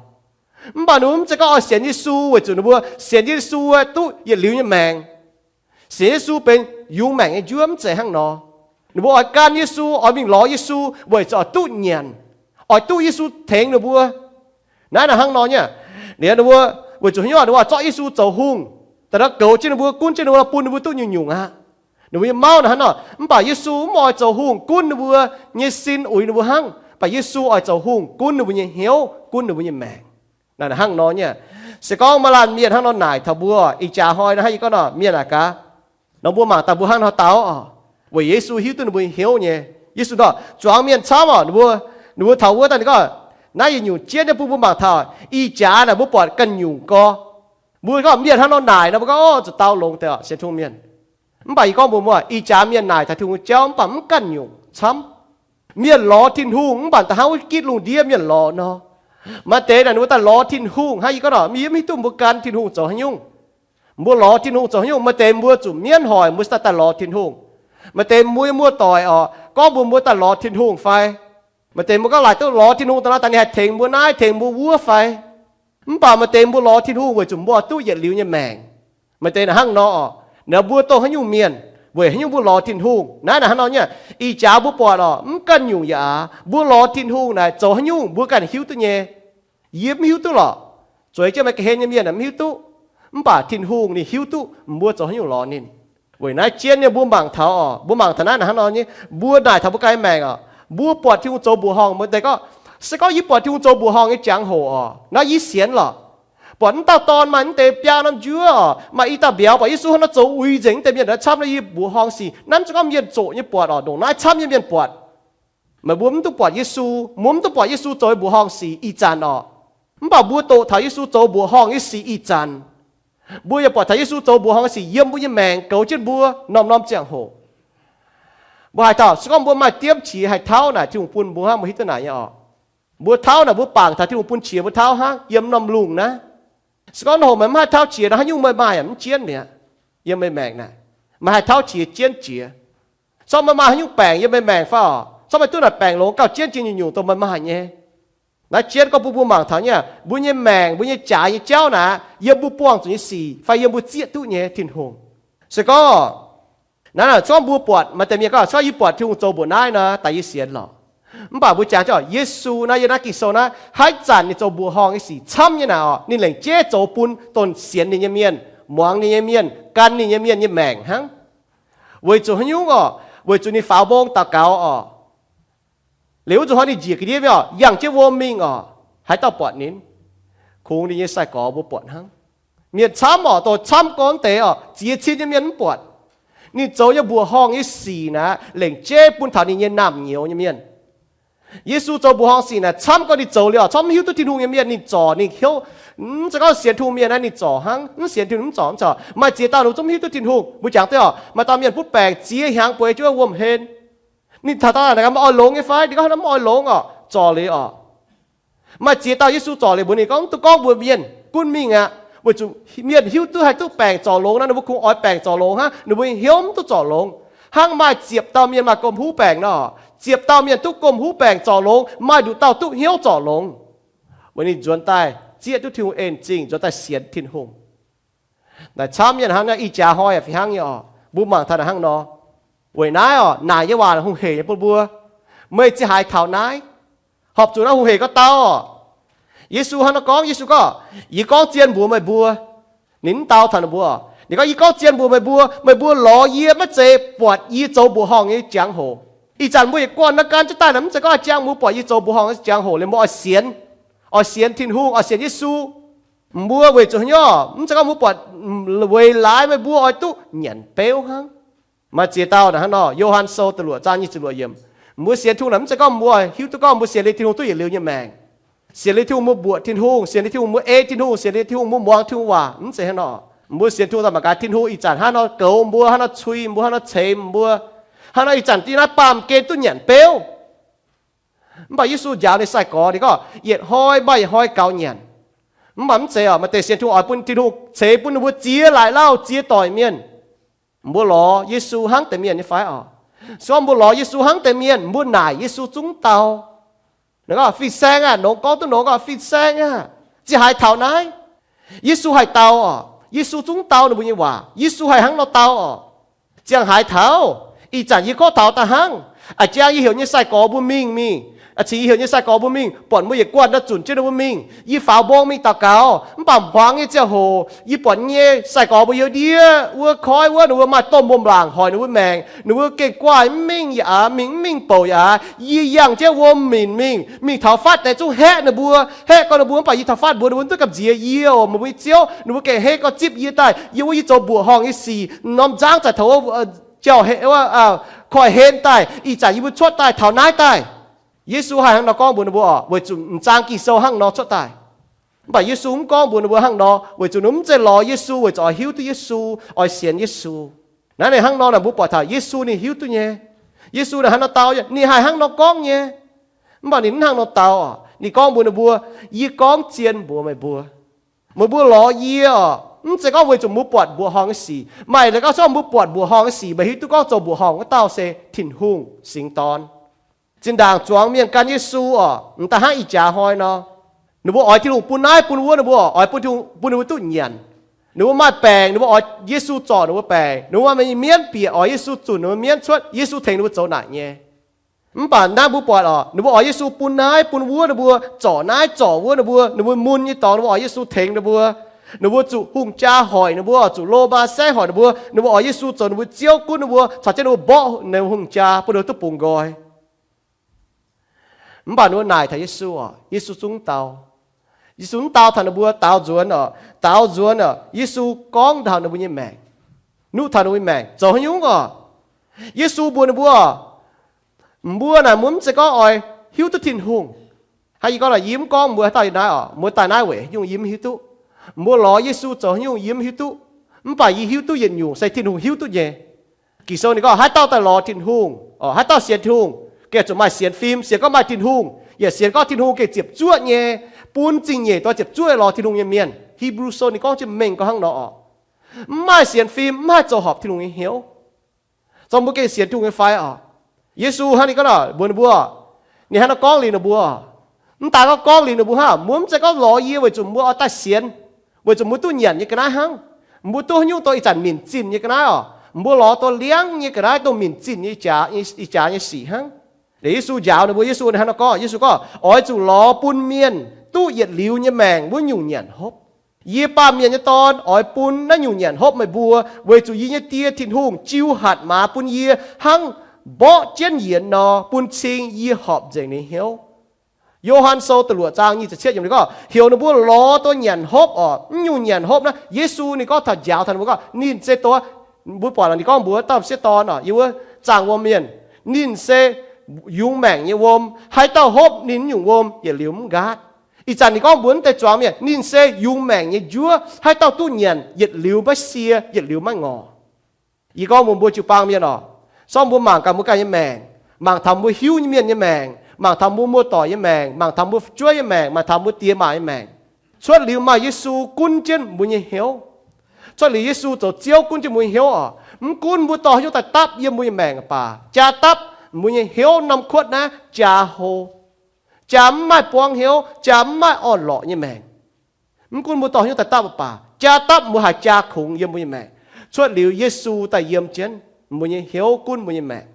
Mv baac ninh mbuo mv zeiz gorngv oix sienx Yesu weic zuqc ninh mbuo sienx Yesu duqv yietc liuz nyei maengc. Sienx Yesu benx yungz maengc nyei njuov, mv zeiz hnangv nor. Ninh mbuo oix gan Yesu, oix mingh lorz Yesu weic zuqc oix duqv nyanc, oix duqv Yesu tengx ninh mbuo. Naaiv naaic hnangv nor nyei. Liuz ninh mbuo weic zuqc haaix nyungc, ninh mbuo oix zorqv Yesu zoux hungh, daaih nor goux jienv ninh mbuo, gunv jienv ninh mbuo, bun ninh mbuo duqv nyungc-nyungc aqv. Ninh mbuo nyei mauv naaic hnangv nor, mv baac Yesu mv oix zoux hungh gunv ninh mbuo nyei sin, uix ninh mbuo hnangv. Mv baac Yesu oix zoux hungh gunv ninh mbuo nyei hnyouv, gunv ninh mbuo nyei maengc. Naaic hnangv nor nyei. Se gorngv maaih laanh mienh hnangv nor naaic taux mbuo, ih jaax hnoi naaic hnangv yie gorngv nor, mienh naaic gaax, nor mbuo mangc daaih mbuo hnangv nor dau oc, weic Yesu hiuv duqv ninh mbuo nyei hnyouv nyei. Yesu nor, zuangx mienh camv oc, ninh mbuo, ninh mbuo taux wuov daaih ninh gorngv, Naaiv yietc nyungc jienv nyei bun mbuo mangc taux ih jaax naaic mbuo buatc ganh nyungc gorx. Mbuo gorngv mienh hnangv nor naaic nor, mbuo gorngv, Ov, zuqc dau longx deix, sienx Tin-Hungh mienh. Mv baac yie gorngv mbuox mbuo, ih jaax mienh naaic taux Tin-Hungh jauv mv baac mv ganh nyungc camv. Mienh lorz Tin-Hungh mv baac da'hnangv wuov gitv lungh ndiev mienh lorz nor. Maaih deix naaic ninh mbuo daaih lorz Tin-Hungh hnangv, yie gorngv nor, yie mv hiuv duqv mbuo gan Tin-Hungh zoux haaix nyungc. Mbuo lorz Tin-Hungh zoux haaix nyungc? Maaih deix mbuo zuqc mienv hoic mbuo daaih daaih lorz Tin-Hungh. Maaih deix mbuo muoz-doic oc, gorngv mbuox mbuo daaih lorz Tin-Hungh fai? Maaih deix mbuo gorngv laaix duqv lorz Tin-Hungh daaih nor, daaih ninh haih tengx mbuo naaiv tengx mbuo wuov fai? Mv baac maaih deix mbuo lorz Tin-Hungh weic zuqc mbuo duqv yietc liuz nyei maengc. Maaih deix naaic hnangv nor oc, naaiv mbuo dongh haaix nyungc mienh, weic haaix nyungc mbuo lorz Tin-Hungh? Naaiv naaic hnangv nor nyei, ih jaax mbuo buatc oc, mv ganh nyungc yaac aav, mbuo lorz Tin-Hungh naaic zoux haaix nyungc mbuo ganh hiuv duqv nyei. Yie mv hiuv duqv lorqc. Zueiz jienv maaih ga'hlen nyei mienh mv hiuv duqv. Mv baac Tin-Hungh ninh hiuv duqv mbuo zoux haaix nyungc lorz ninh. Weic naaiv jienv nyei mbuo mangc taux oc, mbuo mangc taux naaiv naaic hnangv nor nyei, mbuo naaic taux mbuo ganh maengc oc, mbuo buatc Tin-Hungh zoux mbuoqc horngh, maaih deix gorngv, se gorngv yie buatc Tin-Hungh zoux mbuoqc horngh nyei jangx-hoc oc, naaiv yie sienx lorqc. Buatc naaiv dauh dorn maaih naaiv deix biaa norm njuov oc, maaih i dauh mbiauz, buatc Yesu hnangv nor zoux uix nzengc naaiv deix mienh camv nor, yie mbuoqc horngh sic. Naaiv mv zeiz gorngv mienh zoqc nyei buatc oc, ndongc naaiv camv nyei mienh buatc. Meih mbuo mv duqv buatc Yesu, mbuo mv duqv buatc Yesu zoux mbuoqc horngh sic ih zanc oc. Mv baac mbuo doqc taux Yesu zoux mbuoqc horngh nyei sic ih zanc, mbuo yaac buatc taux Yesu zoux mbuoqc horngh nyei sic yiem mbuo nyei maengc goux jienv mbuo norm-norm ziangh hoc. Mbuo haaix dauh, se gorngv mbuo maaih diemv qiex haih tauv naaic, Tin-Hungh bun mbuo hnangv, mbuo hiuv duqv naaic nyei oc. Mbuo tauv naaic mbuo bangc taux Tin-Hungh bun qiex mbuo tauv hnangv yiem norm lungh naaiv. Se gorngv norm hoc meih mv haih tauv qiex nor, haaix nyungc meih maaih yaac mv jienv mi'aqv. Yiem meih maengc naaic, meih haih tauv qiex jienv jiex. Corc meih maaih haaix nyungc baengc yiem meih maengc fai oc? Corc meih duqv naaic baengc longx gauh jienv jiex nyungc-nyungc dongh meih maaih nyei. Naaiv jienv gorngv bun mbuo mangc taux nyei, mbuo nyei maengc, mbuo nyei jaaix nyei jauv naaic, yiem mbuo buangh zuqc nyei sic fai yiem mbuo zieqv duqv nyei Tin-Hungh. Se gorngv naaiv, naaiv corc mbuo buatc, maaih deix mienh gorngv, corc yie buatc Tin-Hungh zoux mbuoqc naaiv nor, daaih yie sienx lorqc. Mv baac mbuo jangx jienv Yesu naaiv, yiem naaiv Ging-Sou naaiv, haaix zanc ninh zoux mbuoqc horngh nyei sic camv nyei naaic oc, ninh lengc jeiv zoux bun dongh sienx ninh nyei mienh, muangx ninh nyei mienh, gan ninh nyei mienh nyei maengc hnangv. Weic zuqc haaix nyungc oc? Weic zuqc ninh faaux mbong daux gaux oc. Liuz wuov zuqc hnoi ninh njiec ga'ndiev mingh oc, yangh jienv wuom mingh oc, haaix dauh buatc ninh? Kungx ninh nyei sai-gorx mbuo buatc hnangv. Mienh camv oc, dongh camv gorngv deix oc, ziex cin nyei mienh mv buatc. Ninh zoux nyei mbuoqc horngh nyei sic naaic, lengc jeiv bun taux ninh nyei naamh nyouz nyei mienh. Yesu zoux mbuoqc horngh sic naaic, camv gorngv ninh zoux liuz oc, camv mv hiuv duqv Tin-Hungh nyei mienh ninh zorc, ninh hnyouv. Mv zeiz gorngv sienx Tin-Hungh mienh naaiv ninh zorc hnangv, mv sienx Tin-Hungh mv zorc, mv zorc. Maaih ziex dauh ninh zungv mv hiuv duqv Tin-Hungh. Mbuo jangx duqv oc, maaih dauh mienh butv baengc ziex hnyangx bueix jienv wuom-hlen. Ninh taux daaih naaic, mv oix longx nyei fai? Ninh gorngv, mv oix longx oc, zorc liuz oc. Maaih ziex dauh Yesu zorc liuz mbuox ninh gorngv, duqv gorngv mbuox mienh, gunv mingh aqv, weic zuqc mienh hiuv duqv haih duqv baengc zorc longx nor, ninh mbuo kungx oix baengc zorc longx hnangv, ninh mbuo hnyouv mv duqv zorc longx. Hnangv maaih ziepc dauh mienh maaih gomh huv baengc nor, ziepc dauh mienh duqv gomh huv baengc zorc longx, maaih nduqc dauh duqv hnyouv zorc longx. Weic ninh nzuonx daaih zieqv duqv Tin-Hungh en zingh, nzuonx daaih sienx Tin-Hungh. Naaic camv mienh hnangv naaiv, ih jaax hnoi yaac fih hnangv nyei oc. Mbuo mangc taux naaic hnangv nor. Weic naaiv oc, naaic nyei waac hungh hec nyei bun mbuo. Meih ziouc haaix taux naaiv, horpc zuqc naaiv hungh hec gorngv dau oc. Yesu hnangv nor gorngv, Yesu gorngv, yie gorngv zien mbuox meih mbuo. Ninh mv dau taux ninh mbuo. Ninh gorngv, yie gorngv zien mbuox meih mbuo, meih mbuo lorz yie maiv zeiz buatc yie zoux mbuoqc horngh nyei jangx-hoc. Ih zanc mbuo yietc guanh naaiv gan jienv daaih naaic, mv zeiz gorngv a'jang mbuo buatc yie zoux mbuoqc horngh nyei jangx-hoc liuz mbuo oix sienx, oix sienx Tin-Hungh, oix sienx Yesu. Mbuo weic zuqc haaix nyungc? Mv zeiz gorngv mbuo buatc weic laaix meih mbuo oix duqv nyanc beuv hnangv. Maaih ziex dauh naaic hnangv nor, Yo^han Sou da'luoqc zaang nyic ziepc luoqc yiemc. Mbuo sienx Tin-Hungh naaic mv zeiz gorngv mbuo hiuv duqv gorngv mbuo sienx liuz Tin-Hungh duqv yietc liuz nyei maengc. Sienx liuz Tin-Hungh mbuo mbuoqc Tin-Hungh, sienx liuz Tin-Hungh mbuo ei Tin-Hungh, sienx liuz Tin-Hungh mbuo muangx Tin-Hungh waac, mv zeiz hnangv nor. Mbuo sienx Tin-Hungh daaih mangc gaax Tin-Hungh ih zanc hnangv nor goux mbuo, hnangv nor cui mbuo, hnangv nor ceix mbuo, hnangv nor ih zanc yiem naaiv baamh gen duqv nyanc beuv. Mv baac Yesu njaaux ninh sai-gorx, ninh gorngv, yietc hnoi maaih yietc hnoi gaux nyanc. Mv baac mv zeiz oc, maaih deix sienx Tin-Hungh oix bun Tin-Hungh ceix bun ninh mbuo ziex laaix lauh ziex doic mienh. Mbuo lorz Yesu hnangv deix mienh nyei fai oc? Se gorngv mbuo lorz Yesu hnangv deix mienh, mbuo naaic Yesu zungv dau. Ninh gorngv, fin-saeng aah! Nongx gorngv duqv nongx gorngv, fin-saeng aah! Ziouc haaix taux naaiv? Yesu haih dau oc. Yesu zungv dau ninh mbuo nyei waac. Yesu haih hnangv nor dau oc. Ziangh haaix taux? Ih zanc yie gorngv taux daaih hnangv. A'jang yie heuc nyei sai-gorx mbuo mingh mingh, a'cingx yie heuc nyei sai-gorx mbuo mingh, buatc mbuo yietc guanh nor zunc jienv ninh mbuo mingh. Yie faaux mbong mingh daux gaux, mv baac hmuangx nyei ziangh hoc yie buatc nyei sai-gorx mbuo yiem ndiev wuov koiv wuov, ninh mbuo maaih domh wuom-laangc hoic ninh mbuo maengc, ninh mbuo gengh guaaih mv mingh yaac aav, mingh mv mingh bouc yaac aav. Yie yangh jienv wuom minc mingh, mingh taux fatv deix zungv haeqv ninh mbuo, haeqv gorx ninh mbuo, mv baac yie taux fatv mbuox ninh mbuo, duqv gamh nziex yie oc, meih mbuo nyei Ziouv. Ninh mbuo gengh hei gorx zipv yie daaih, yiem wuov yie zoux mbuoqc horngh nyei sic, norm nzangv zaic taux wuov jauv-hlen, koiv-hlen daaih, ih zanc yie mbuo cuotv daaih taux naaiv daaih. Yesu haih hnangv nor gorngv mbuox ninh mbuo oc, weic zuqc m'zang Ging-Sou hnangv nor cuotv daaih. Mv baac Yesu mv gorngv mbuox ninh mbuo hnangv nor, weic zuqc ninh mv zeiz lorz Yesu weic zuqc oix hiuv duqv Yesu, oix sienx Yesu. Naaiv ninh hnangv nor naaic mbuo buatc taux Yesu ninh hiuv duqv nyei. Yesu naaic hnangv nor dau, ninh haih hnangv nor gorngv nyei. Mv baac ninh mv hnangv nor dau oc. Ninh gorngv mbuox ninh mbuo, yie gorngv zien mbuox meih mbuo, meih mbuo lorz yie oc, mv zeiz gorngv weic zuqc mbuo buatc mbuoqc horngh nyei sic. Maaih leiz gorngv corc mbuo buatc mbuoqc horngh nyei sic, meih hiuv duqv gorngv zoux mbuoqc horngh wuov dauh se Tin-Hungh singx dorn. Zinh ndaangc zuangx mienh gan Yesu oc, m'daaih hnangv ih jaax hnoi nor, ninh mbuo oix Tin-Hungh bun naaiv bun wuov, ninh mbuo oix bun ninh mbuo duqv nyanc. Ninh mbuo maaih baengc, ninh mbuo oix Yesu zorc ninh mbuo baengc. Ninh mbuo maaih mienv bieqc, oix Yesu zunc ninh mbuo mienv cuotv, Yesu tengx ninh mbuo zoux naaic nyei. Mv baac naaiv mbuo buatc oc, ninh mbuo oix Yesu bun naaiv bun wuov, ninh mbuo zorc naaiv zorc wuov, ninh mbuo, ninh mbuo mun nyei dorngx ninh mbuo oix Yesu tengx ninh mbuo. Ninh mbuo zuqc hungh jaa hoic ninh mbuo, zuqc loz-maa saengv hoic ninh mbuo, ninh mbuo oix Yesu zoux ninh mbuo Ziouv gunv ninh mbuo, caux jienv ninh mbuo mborqv ninh mbuo hungh jaa bun ninh mbuo duqv bungx nqoi. Mv baac ninh mbuo naaic taux Yesu oc, Yesu zungv dau. Yesu mv dau taux ninh mbuo, daaux nzuonx oc, daaux nzuonx oc. Yesu gorngv taux ninh mbuo nyei maengc, nuqv taux ninh mbuo nyei maengc zoux haaix nyungc oc. Yesu mbuox ninh mbuo, mbuo naaic mbuo mv zeiz gorngv oix hiuv duqv Tin-Hungh. Hnangv yie gorngv naaic, yie mv gorngv mbuo haaix dauh yiem naaiv oc, mbuo daaih naaiv weic haaix nyungc yie mv hiuv duqv. Mbuo lorz Yesu zoux haaix nyungc yie mv hiuv duqv. Mv baac yie hiuv duqv yietc nyungc se Tin-Hungh hiuv duqv nyei. Ging-Sou ninh gorngv haaix dauh daaih lorz Tin-Hungh, haaix dauh sienx Tin-Hungh, gengh zuqc maaih sienx fim, sienx gorngv maaih Tin-Hungh, yaac sienx gorngv Tin-Hungh gengh ziepc zuoqv nyei, bun zingh nyeic dongh ziepc zuoqv lorz Tin-Hungh nyei mienh. Hipv^lu Sou ninh gorngv jienv mengh gorngv hnangv nor oc. Mv maaih sienx fim mv haih zoux horpc Tin-Hungh nyei hnyouv. Zorqv mbuo gengh sienx Tin-Hungh nyei fai oc? Yesu hnangv ninh gorngv mbuox ninh mbuo, ninh hnangv nor gorngv liuz ninh mbuo, mv daaih gorngv gorngv liuz ninh mbuo hnangv, mbuo mv zeiz gorngv lorz yie weic zuqc mbuo oix daaih sienx, weic zuqc mbuo duqv nyanc nyei ga'naaiv hnangv. Mbuo duqv haaix nyungc dongh ih zanc minc zinh nyei ga'naaiv oc, mbuo lorz dongh liangv nyei ga'naaiv, dongh minc zinh nyei, ih jaax nyei sic hnangv. Liuz Yesu njaaux ninh mbuo, Yesu hnangv nor gorngv, Yesu gorngv, oix zuqc lorz bun mienh duqv yietc liuz nyei maengc wuov nyungc nyanc hopv. Yie, Baamh Mienh nyei Dorn, oix bun naaiv nyungc nyanc hopv meih mbuo, weic zuqc yie nyei Die Tin-Hungh jiu hatc maaz bun yie hnangv mborqv jienv yienx nor, bun cing yie horpc nzengc ninh hnyouv. Yo^han Sou da'luoqc zaang nyic ziepc cietv yiemc ninh gorngv, heuc ninh mbuo lorz dongh nyanc hopv oc. Mv nyungc nyanc hopv naaiv, Yesu ninh gorngv taux njaaux taux ninh mbuo gorngv, ninh se dongh, mbuo buatc ninh gorngv mbuox dauh m'sieqv dorn oc, yiem wuov zaangh wuom mienh, ninh se yungz maengc nyei wuom. Haaix dauh hopv ninh nyungc wuom, yietc liuz mv nqaatv. Ih zanc ninh gorngv mbuox naaiv deix zuangx mienh, ninh se yungz maengc nyei njuov. Haaix dauh duqv nyanc, yietc liuz maiv sie, yietc liuz maiv ngorc. Yie gorngv mbuox mbuo jiu-baang mienh oc, sortv mbuo mangc gaax mbuo ganh nyei maengc, mangc taux mbuo hiuv nyei mienh nyei maengc, mangc taux mbuo muoz-doic nyei maengc, mangc taux mbuo fu'jueiv nyei maengc, mangc taux mbuo diex maac nyei maengc. Cuotv liuz maaih Yesu gunv jienv mbuo nyei hnyouv, cuotv liuz Yesu zoux Ziouv gunv jienv mbuo nyei hnyouv oc, mv gunv mbuo dorh haaix nyungc daaih dapv yiem mbuo nyei maengc baac, jaa dapv mbuo nyei hnyouv norm kuotv naaiv jaa hlo, jaa mv maaih buangv hnyouv, jaa mv maaih orn-lorqc nyei maengc. Mv gunv mbuo dorh haaix nyungc daaih dapv baac, jaa dapv mbuo haiz jaa kungx yiem mbuo nyei maengc, cuotv liuz Yesu daaih yiem jienv mbuo nyei hnyouv gunv mbuo nyei maengc.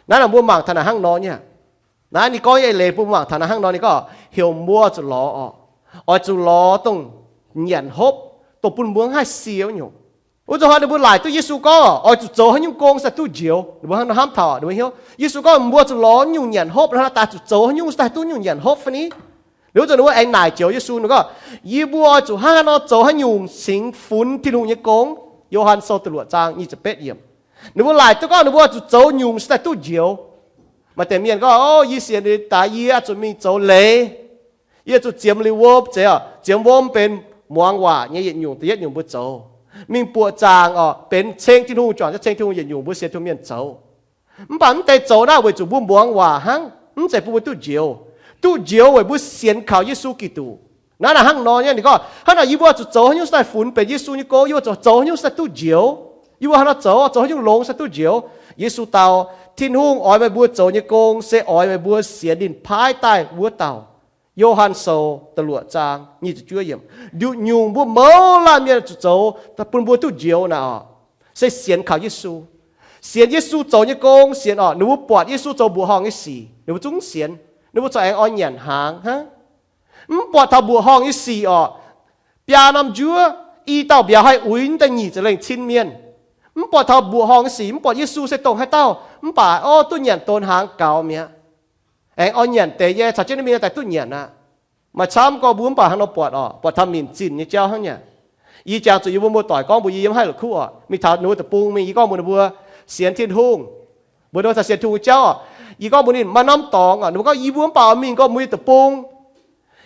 Naaiv nor mbuo mangc taux naaic hnangv nor nyei. Naaiv ninh gorngv nyei eix leiz bun mbuo mangc taux naaiv hnangv nor, ninh gorngv heuc mbuo zuqc lorz oc, oix zuqc lorz dongh nyanc hopv, dongh bun mbuo mv haih sie wuov nyungc. Wuov zanc hnoi ninh mbuo laaic duqv Yesu gorngv oix zuqc zoux haaix nyungc gong se duqv njoux. Ninh mbuo hnangv nor hnamv taux, ninh mbuo hnyouv Yesu gorngv mbuo zuqc lorz nyungc nyanc hopv, hnangv nor daaih zuqc zoux haaix nyungc se daaih duqv nyungc nyanc hopv fai ni? Liuz wuov zanc ninh mbuo aengx naaic joux Yesu, ninh gorngv, yie mbuo oix zuqc hnangv haaix nor zoux haaix nyungc cingx funx Tin-Hungh nyei gong? Yo^han Sou da'luoqc zaang nyic ziepc betv yiemc. Ninh mbuo laaic duqv gorngv ninh mbuo oix zuqc zoux nyungc se daaih duqv njoux. Maaih deix mienh gorngv, o, yie sienx liuz daaih yie oix zuqc mingh zoux leiz. Yie zuqc ziemx liuz wuom, zeiz oc, ziemx wuom benx muangx waac nyei yietc nyungc da'yietv nyungc mbuo zoux. Mingh buoqc zaangc oc, benx ceng Tin-Hungh, juangc jienv ceng Tin-Hungh yietc nyungc mbuo sienx Tin-Hungh mienh zoux. Mv baac mv deix zoux naaiv weic zuqc mbuo muangx waac hnangv, mv zeiz bun mbuo duqv njoux. Duqv njoux weic mbuo sienx kaux Yesu Giduc. Naaiv naaic hnangv nor nyei, ninh gorngv, hnangv naaic yie mbuo zuqc zoux haaix nyungc se daaih funx benx Yesu nyei gong, yie mbuo zuqc zoux haaix nyungc se daaih duqv njoux. Yie mbuo hnangv nor zoux, zoux haaix nyungc longx se duqv njoux. Yesu dau, Tin-Hungh oix meih mbuo zoux nyei gong se oix meih mbuo sienx ninh paaiv daaih wuov dauh. Yo^han Sou da'luoqc zaang nyic ziepc juov yiemc. Nduqc nyungc mbuo mouz laanh mienh zuqc zoux bun mbuo duqv njoux naaic oc, se sienx kaux Yesu. Sienx Yesu zoux nyei gong, sienx oc, ninh mbuo buatc Yesu zoux mbuoqc horngh nyei sic, ninh mbuo zungv sienx. Ninh mbuo corc aengx oix nyanc hnaangx hnangv. Mv buatc taux mbuoqc horngh nyei sic oc, biaa norm njuov, i dauh mbiauz haih uix daaih nyic ziepc lengh cin mienh. Mv buatc taux mbuoqc horngh nyei sic, mv buatc Yesu se dongh haaix dauh, mv baac o, duqv nyanc donx hnaangx gaux mi'aqv. Aengx oix nyanc deix nyei, caux jienv ninh mingh daaih duqv nyanc aqv. Maaih camv gorngv mbuo mv baac hnangv nor buatc oc, buatc taux minc zinh nyei jauv hnangv nyei. Yie jangx zuqc yie mbuo muoz-doic gorngv mbuox yie yiem haih la'kuqv oc, mingh taux ninh mbuo deic-bung mingh, yie gorngv mbuox ninh mbuo sienx Tin-Hungh, mbuox ninh mbuo taux sienx Tin-Hungh jauv oc. Yie gorngv mbuox ninh, maaih norm dorngx aqv. Ninh mbuo gorngv, yie mbuo mv baac oix mingh gorngv mbuo nyei deic-bung.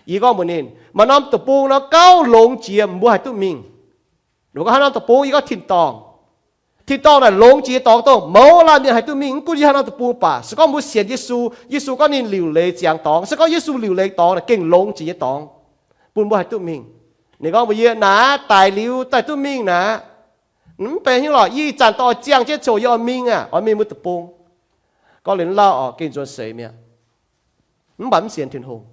Yie gorngv mbuox ninh, maaih norm deic-bung nor gauh longx jiex, mbuo haih duqv mingh. Ninh mbuo gorngv, haaix norm deic-bung? Yie gorngv, tin-dorngh. Tin-dorngh naaic longx jiex nyei dorngx, dongh mouz laanh mienh haih duqv mingh. Mv gunv yie haaix norm deic-bung baac, se gorngv mbuo sienx Yesu, Yesu gorngv ninh liuc leiz ziangx dorngx, se gorngv Yesu liuc leiz dorngx naaic gengh longx jiex nyei dorngx, bun mbuo haih duqv mingh. Ninh gorngv mbuox yie, naaic daic liuz daaih duqv mingh naaic, mv benx hnyouv lorqc. Yie ih zanc dorh oix ziangh jienv coc yie oix mingh aqv, oix mingh mbuo deic-bung. Gorngv liuz lauh oc, gengh nzuonx seix mi'aqv. Mv baac mv sienx Tin-Hungh.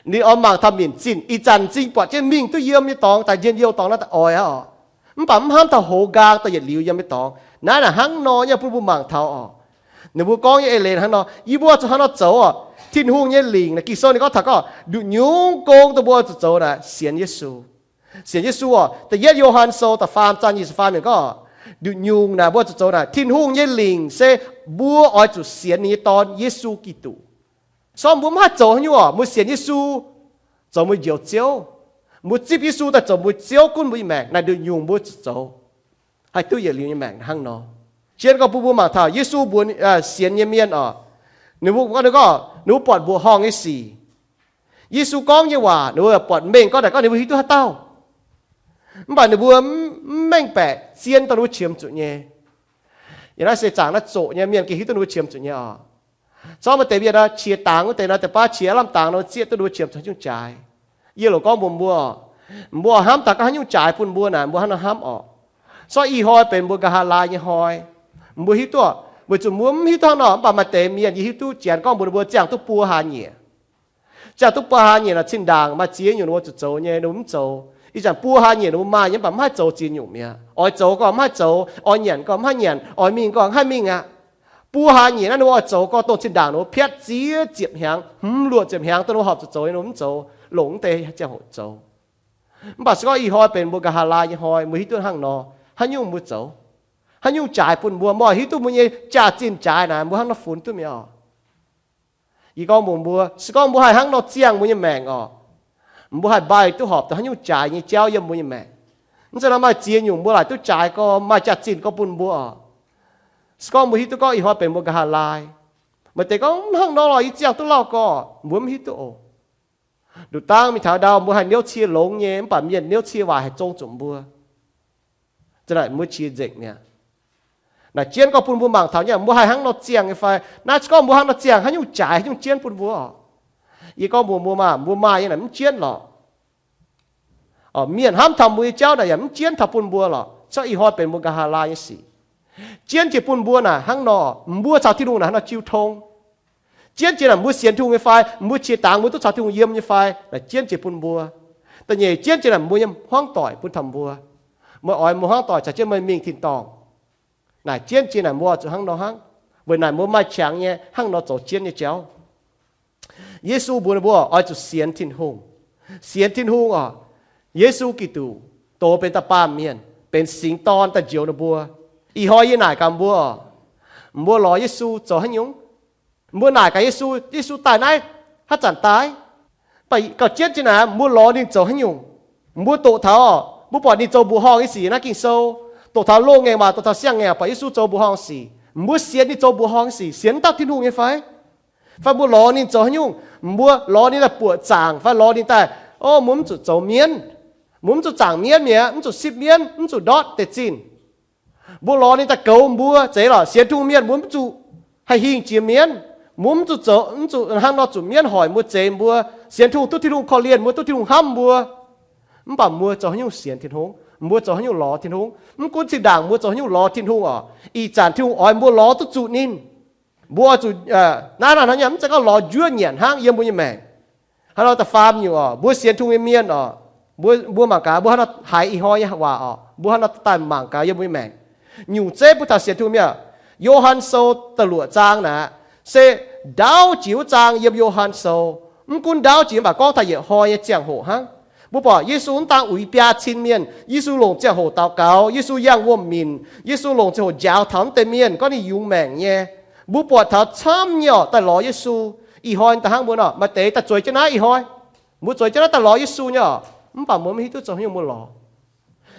Ninh oix mangc taux minc zinh, ih zanc m'zing buatc jienv mingh duqv yiem nyei dorngx, daaih njien-youh dorngx naaiv daaih oix aqv oc. Mv baac mv hnamv taux hoz nqaang daaih yietc liuz yiem nyei dorngx. Naaiv naaic hnangv nor nyei bun mbuo mangc taux oc. Ninh mbuo gorngv nyei eix leiz hnangv nor, yie mbuo zuqc hnangv nor zoux oc. Tin-Hungh nyei lingc naaic, Ging-Sou ninh gorngv taux gorngv, nduqc nyungc gong dongh mbuo zuqc zoux naaic sienx Yesu. Sienx Yesu oc. Da'yietv Yo^han Sou da'faam zaang nyic ziepc faam yiemc gorngv, nduqc nyungc naaic mbuo zuqc zoux naaic, Tin-Hungh nyei lingc se mbuo oix zuqc sienx ninh nyei Dorn, Yesu Giduc. Se gorngv mbuo mv haih zoux haaix nyungc oc, mbuo sienx Yesu zoux mbuo Njoux Ziouv, mbuo zipv Yesu daaih zoux mbuo Ziouv gunv mbuo nyei maengc, naaic nduqc nyungc mbuo zuqc zoux, haih duqv yietc liuz nyei maengc hnangv nor. Zien gorngv bun mbuo mangc taux Yesu mbuox sienx nyei mienh oc, ninh mbuo gorngv, ninh mbuo buatc mbuoqc horngh nyei sic. Yesu gorngv nyei waac ninh mbuo buatc mengh gorngv naaic gorngv ninh mbuo hiuv duqv haaix dauh. Mv baac ninh mbuo mv mengh baeqc zien dongh ninh mbuo qiemx zuqc nyei. Yiem naaiv seix zaangc naaiv zoqc nyei mienh gengh hiuv duqv ninh mbuo qiemx zuqc nyei oc. Zorqv maaih deix mienh nor qiex dangx wuov deix nor, deix baav qiex aav lamh dangx nor zieqv duqv ninh mbuo qiemx zuqc haaix nyungc jaaix. Yie loc gorngv mbuox mbuo, mbuo hnamv taux gorngv haaix nyungc jaaix bun mbuo naaic, mbuo hnangv nor hnamv oc. Zorqv ih hnoi benx mbuo nqa'haav laai nyei hnoi. Mbuo hiuv duqv, weic zuqc mbuo mv hiuv duqv hnangv nor, mv baac maaih deix mienh yie hiuv duqv Janx gorngv mbuox ninh mbuo ziangh duqv buo hlaax nyieqc. Ziangh duqv buo hlaax nyieqc nor, zinh ndaangc maaih ziex nyungc ninh mbuo zuqc zoux nyei, ninh mbuo mv zoux. Ih zanc buo hlaax nyieqc ninh mbuo maaih nyei, mv baac mv haih zoux ziex nyungc mi'aqv. Oix zoux gorngv mv haih zoux, oix nyanc gorngv mv haih nyanc, oix mingh gorngv mv haih mingh aqv. Buo hlaax nyieqc naaiv ninh mbuo oix zoux gorngv dongh zinh ndaangc ninh mbuo piatv ziex ziepc hnyangx, hmz luoqc ziepc hnyangx dongh ninh mbuo horpc zuqc zoux nyei, ninh mbuo mv zoux, longc mv deix ziangh hoc zoux. Mv baac se gorngv ih hnoi benx mbuo nqa'haav laai nyei hnoi, mbuo hiuv duqv hnangv nor, haaix nyungc mbuo zoux, haaix nyungc jaaix bun mbuo, mbuo hiuv duqv mbuo nyei jaax-zinh jaaix naaic, mbuo hnangv nor funx duqv mi'aqv oc. Yie gorngv mbuox mbuo, se gorngv mbuo haih hnangv nor ziangh mbuo nyei maengc oc, mbuo haih mbaih duqv horpc taux haaix nyungc jaaix nyei jauv yiem mbuo nyei maengc. Mv zeiz nor maaih ziex nyungc mbuo laaic duqv jaaix gorx, maaih jaax-zinh gorx bun mbuo oc. Se gorngv mbuo hiuv duqv gorngv ih hnoi benx mbuo nqa'haav laai, maaih deix gorngv, mv hnangv nor lorqc, yie ziangh duqv lauh gorx, mbuo mv hiuv duqv oc. Nduqc dangv mingh taux ndau mbuo haih niouv cie longx nyei, mv baac mienh niouv cie waaic haih zong zuqc mbuo. Za'naaic mbuo qiex nzengc mi'aqv. Naaic jienv gorngv bun mbuo mangc taux nyei, mbuo haih hnangv nor ziangh nyei fai? Naaiv gorngv mbuo hnangv nor ziangh, haaix nyungc jaaix, haaix nyungc jienv bun mbuo oc? Yie gorngv mbuox mbuo maah, mbuo maaih nyei naaic mv jienv lorqc. Mienh hnamv taux mbuo nyei jauv naaic yaac mv jienv taux bun mbuo lorqc. Zorqv ih hnoi benx mbuo nqa'haav laai nyei sic. Jienv jiex bun mbuo naaic hnangv nor, mbuo caux Tin-Hungh naaic hnangv nor jiu tong. Jienv jiex naaic mbuo sienx Tin-Hungh nyei fai, mbuo qiex dangx mbuo duqv caux Tin-Hungh yiem nyei fai, naaic jienv jiex bun mbuo. Da'nyeic jienv jiex naaic mbuo nyei hmuangv doic bun taux mbuo. Meih oix mbuo hmuangv doic caux jienv meih mingh tin-dorngh. Naaic jienv jiex naaic mbuo zuqc hnangv nor hnangv, weic naaic mbuo maaih qangx nyei hnangv nor zoux jienv nyei jauv. Yesu mbuox ninh mbuo oix zuqc sienx Tin-Hungh. Sienx Tin-Hungh oc. Yesu Giduc dox benx da'baamh mienh, benx singx dorn daaih njoux ninh mbuo. Ih hnoi yie naaic gaax mbuo oc, mbuo lorz Yesu zoux haaix nyungc? Mbuo naaic gaax Yesu, Yesu daaih naaiv haaix zanc daaih? Mv baac gauh jienv jiex naaic mbuo lorz ninh zoux haaix nyungc? Mbuo doqc taux, mbuo buatc ninh zoux mbuoqc horngh nyei sic naaiv Ging-Sou, doqc taux loz-ngaengc waac, doqc taux siang-ngaengc waac, buatc Yesu zoux mbuoqc horngh sic. Mbuo sienx ninh zoux mbuoqc horngh sic, sienx dauh Tin-Hungh nyei fai? Fai mbuo lorz ninh zoux haaix nyungc? Mbuo lorz ninh daaih buoqc zaangc fai lorz ninh daaih, o, mbuo mv zuqc zoux mienv, mbuo mv zuqc zaangc mienv mi'aqv, mv zuqc sipv mienv, mv zuqc ndortv deix zinh. Mbuo lorz ninh daaih goux mbuo, zeiz lorqc. Sienx Tin-Hungh mienh mbuo mv zuqc haih hingh jiex mienv. Mbuo mv zuqc zoux, mv zuqc hnangv nor zuqc mienv hoic mbuo, zeix mbuo. Sienx Tin-Hungh duqv Tin-Hungh korv-lienh mbuo, duqv Tin-Hungh hnamv mbuo. Mv baac mbuo zoux haaix nyungc sienx Tin-Hungh? Mbuo zoux haaix nyungc lorz Tin-Hungh? Mv gunv zinh ndaangc mbuo zoux haaix nyungc lorz Tin-Hungh oc, ih zanc Tin-Hungh oix mbuo lorz duqv zuqc ninh. Mbuo oix zuqc, naaiv naaic hnangv nyei, mv zeiz gorngv lorz njuov nyanc hnangv yiem mbuo nyei maengc. Hnangv nor da'faam nyungc oc, mbuo sienx Tin-Hungh nyei mienh oc, mbuo, mbuo mangc gaax mbuo hnangv nor haiz ih hnoi nyei waac oc, mbuo hnangv nor daaih mangc gaax yiem mbuo nyei maengc. Nyungc zeiv bun taux sienx Tin-Hungh mienh. Yo^han Sou da'luoqc zaang naaic, se ndaauv jiex wuov zaang yiem Yo^han Sou. Mv gunv ndaauv jiex mv baac gorngv taux yietc hnoi nyei ziangh hoc hnangv. Mbuo buatc Yesu mv daan uix biaa cin mienh. Yesu longc ziangh hoc daux gaux. Yesu yangh wuom-minc. Yesu longc ziangh hoc njaaux taux mv deix mienh gorngv ninh yungz maengc nyei. Mbuo buatc taux camv nyei oc daaih lorz Yesu. Ih hnoi daaih hnangv mbuo nor, maaih deix daaih zueiz jienv naaiv ih hnoi. Mbuo zueiz jienv naaiv daaih lorz Yesu nyei oc, mv baac mbuo mv hiuv duqv zoux haaix nyungc mbuo lorz.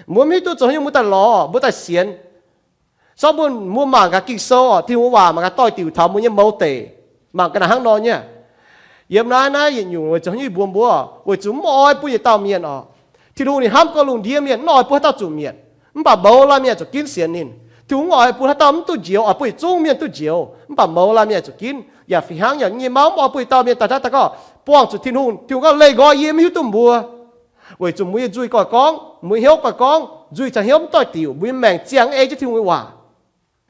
Mbuo mv hiuv duqv zoux haaix nyungc mbuo daaih lorz, mbuo daaih sienx. Zorqv mbuo, mbuo mangc gaax Ging-Sou oc, Tin-Hungh waac mangc gaax doix-diuc taux mbuo nyei mouz deic, mangc gaax naaic hnangv nor nyei. Yiem naaiv, naaiv yietc nyungc weic zuqc haaix nyungc mbuo mbuo, weic zuqc mv oix bun yietc dauh mienh oc. Tin-Hungh ninh hnamv gauh lungh ndiev mienh, mv oix bun haaix dauh zuqc mietc. Mv baac mouz laanh mienh zuqc ginv sienx ninh. Tin-Hungh mv oix bun haaix dauh mv duqv njoux, oix bun yietc zungv mienh duqv njoux. Mv baac mouz laanh mienh zuqc ginv, yaac fih hnangv yaac nyei, mouz mv oix bun yietc dauh mienh daaih, daaih, daaih gorngv buangh zuqc Tin-Hungh, Tin-Hungh gorngv leih nqoi yie, mv hiuv duqv mbuo. Weic zuqc mbuo nyei nzuih goiv gorngv, mbuo nyei hnyouv goiv gorngv, nzuih caux hnyouv mv doix-diuc, mbuo nyei maengc ziangh ei jienv Tin-Hungh nyei waac.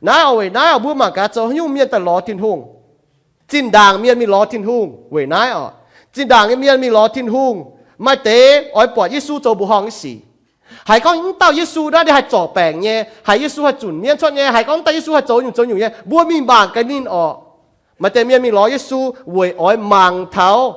Naaiv oc, weic naaiv oc, mbuo mangc gaax zoux haaix nyungc mienh daaih lorz Tin-Hungh. Zinh ndaangc mienh mingh lorz Tin-Hungh weic naaiv oc. Zinh ndaangc nyei mienh mingh lorz Tin-Hungh, maaih deix oix buatc Yesu zoux mbuoqc horngh nyei sic. Haiz gorngv mv dauh Yesu naaiv ninh haih zorc baengc nyei, haiz Yesu haih zunc mienv cuotv nyei, haiz gorngv mv dauh Yesu haih zoux nyungc zoux nyungc nyei, mbuo mingh mangc gaax ninh oc. Maaih deix mienh mingh lorz Yesu weic oix mangc taux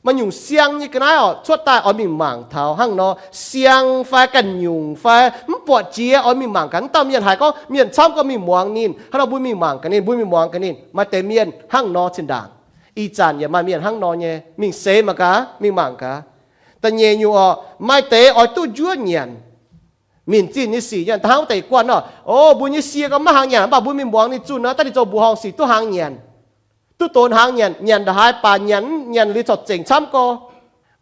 maaih nyungc siang nyei ga'naaiv oc, cuotv daaih oix mingh mangc taux hnangv nor, siang fai ganh nyungc fai mv buatc jiex, oix mingh mangc gaax. Mv dauh mienh haiz gorngv mienh camv gorngv mingh muangx ninh, hnangv nor mbuo mingh mangc gaax ninh, mbuo mingh muangx gaax ninh. Maaih deix mienh hnangv nor zinh ndaangc. Ih zanc yaac maaih mienh hnangv nor nyei, mingh seix mangc gaax, mingh mangc gaax. Da'nyeic nyungc oc, maaih deix oix duqv njuov nyanc, minc zinh nyei sic nyanc. Da'hnangv wuov deix guanh oc, o, mbuo nyei sie gorngv maiv hnaangx nyanc, mv baac mbuo mingh muangx ninh zunh nor, daaih ninh zoux mbuoqc horngh sic duqv hnaangx nyanc. Duqv donx hnaangx nyanc, nyanc ndongc haaix baac nyanc, nyanc liuz corc zengc camv gorx.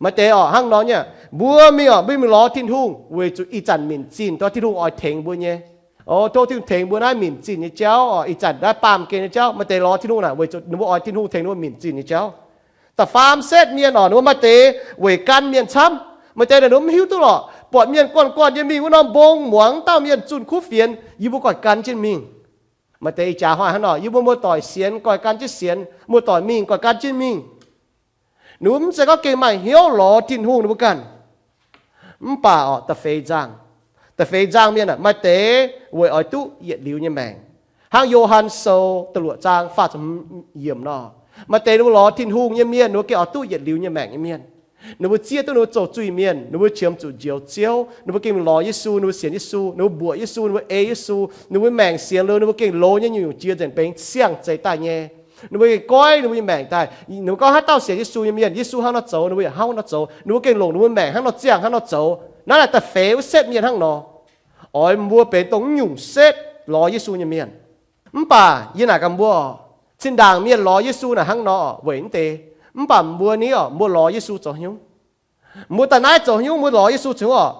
Maaih deix oc hnangv nor nyei. Mbuo mingh oc, mbuo mingh lorz Tin-Hungh weic zuqc ih zanc minc zinh, tov Tin-Hungh oix tengx mbuo nyei. O, tov Tin-Hungh tengx mbuo naaiv minc zinh nyei jauv oc. Ih zanc naaiv baamh gen nyei jauv, maaih deix lorz Tin-Hungh naaic weic zuqc ninh mbuo oix Tin-Hungh tengx ninh mbuo minc zinh nyei jauv. Da'faam setv mienh oc, ninh mbuo maaih deix weic gan mienh camv. Maaih deix ninh mbuo mv hiuv duqv lorqc, buatc mienh guanh guanh nyei mingh wuov norm mbong muangx dauh mienh zunh kuv fienx, yie mbuo goiv gan jienv mingh. Maaih deix ih jaax hnoi hnangv nor, yie mbuo muoz-doic sienx goiv gan jienv sienx, muoz-doic mingh goiv gan jienv mingh. Ninh mbuo mv zeiz gorngv gengh maaih hnyouv lorz Tin-Hungh ninh mbuo ganh. Mv baac oc, da'feix nzangc, da'feix nzangc mienh aah, maaih deix weic oix duqv yietc liuz nyei maengc. Hnangv Yo^han Sou da'luoqc zaang faah ziepc hmz yiemc nor, maaih deix ninh mbuo lorz Tin-Hungh nyei mienh, ninh mbuo gengh oix duqv yietc liuz nyei maengc nyei mienh. Ninh mbuo zieqv duqv ninh mbuo zoux zuiz-mienh, ninh mbuo qiemx zuqc njoux Ziouv, ninh mbuo gengh lorz Yesu, ninh mbuo sienx Yesu, ninh mbuo mbuoqc Yesu, ninh mbuo ei Yesu, ninh mbuo maengc sienx liuz, ninh mbuo gengh loz nyei nyungc-nyungc jiex nzengc, benx siang-zeix daaih nyei. Ninh mbuo gengh goiv ninh mbuo nyei maengc daaih. Ninh mbuo gorngv haaix dauh sienx Yesu nyei mienh, Yesu hnangv nor zoux, ninh mbuo yaac hnangv nor zoux. Ninh mbuo gengh longc ninh mbuo maengc hnangv nor ziangh, hnangv nor zoux. Naaiv naaic da'feix wuov setv mienh hnangv nor. Oix mbuo benx dongh naaiv nyungc setv lorz Yesu nyei mienh. Mv baac yie naaic gaax mbuo, zinh ndaangc mienh lorz Yesu naaic hnangv nor weic mv deix. Mv baac mbuo ni oc, mbuo lorz Yesu zoux haaix nyungc? Mbuo daaih naaiv zoux haaix nyungc? Mbuo lorz Yesu zoux haaix nyungc oc?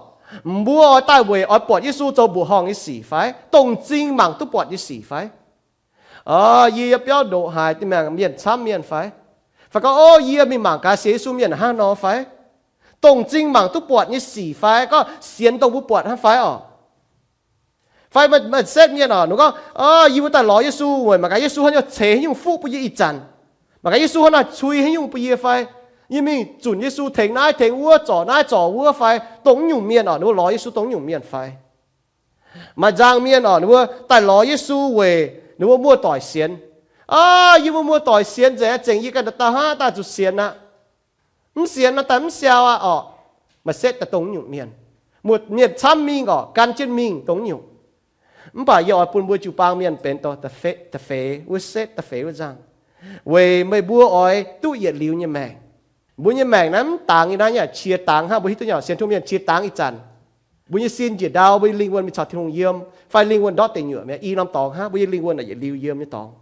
Mbuo oix daaih weic oix buatc Yesu zoux mbuoqc horngh nyei sic fai? Dongh m'zing mangc duqv buatc nyei sic fai? Yie yiem biauv ndoqc haic, mienh camv mienh fai? Fai gorngv, o, yie mingh mangc gaax sienx Yesu mienh hnangv nor fai? Dongh m'zing mangc duqv buatc nyei sic fai? Gorngv sienx dongh mbuo buatc hnangv fai oc? Fai maaih setv mienh oc, ninh gorngv, yie mbuo daaih lorz Yesu weic mangc gaax Yesu hnangv nor ceix haaix nyungc fuqv bun yie ih zanc, mangc gaax Yesu hnangv nor cui haaix nyungc bun yie fai? Yie mingh zunc Yesu tengx naaiv tengx wuov, zorc naaiv zorc wuov fai? Dongh naaiv nyungc mienh oc, ninh mbuo lorz Yesu dongh naaiv nyungc mienh fai? Maaih nzangc mienh oc, ninh mbuo daaih lorz Yesu weic ninh mbuo muoz-doic sienx. Aa, yie mbuo muoz-doic sienx nzengc, zengc yie ganh dauh dauh hnangv daaih zuqc sienx aqv. Mv sienx nor daaih mv siau aqv orqc. Maaih setv daaih dongh naaiv nyungc mienh. Mienh camv mingh orqc, gan jienv mingh dongh naaiv nyungc. Mv baac yie oix bun mbuo jiu-baang mienh benx da'feix wuov setv, da'feix wuov nzangc, weic meih mbuo oix duqv yietc liuz nyei maengc. Mbuo nyei maengc naaiv mv dangx nyei, naaiv yaac qiex dangx hnangv. Mbuo hiuv duqv nyei, sienx tungh mienh qiex dangx ih zanc. Mbuo nyei sin njiec ndau, mbuo nyei lingh wuonh mingh caux Tin-Hungh yiem, fai lingh wuonh ndortv deic nyuoqc mi'aqv. I norm dorngx hnangv, mbuo nyei lingh wuonh naaic yietc liuz yiem nyei dorngx.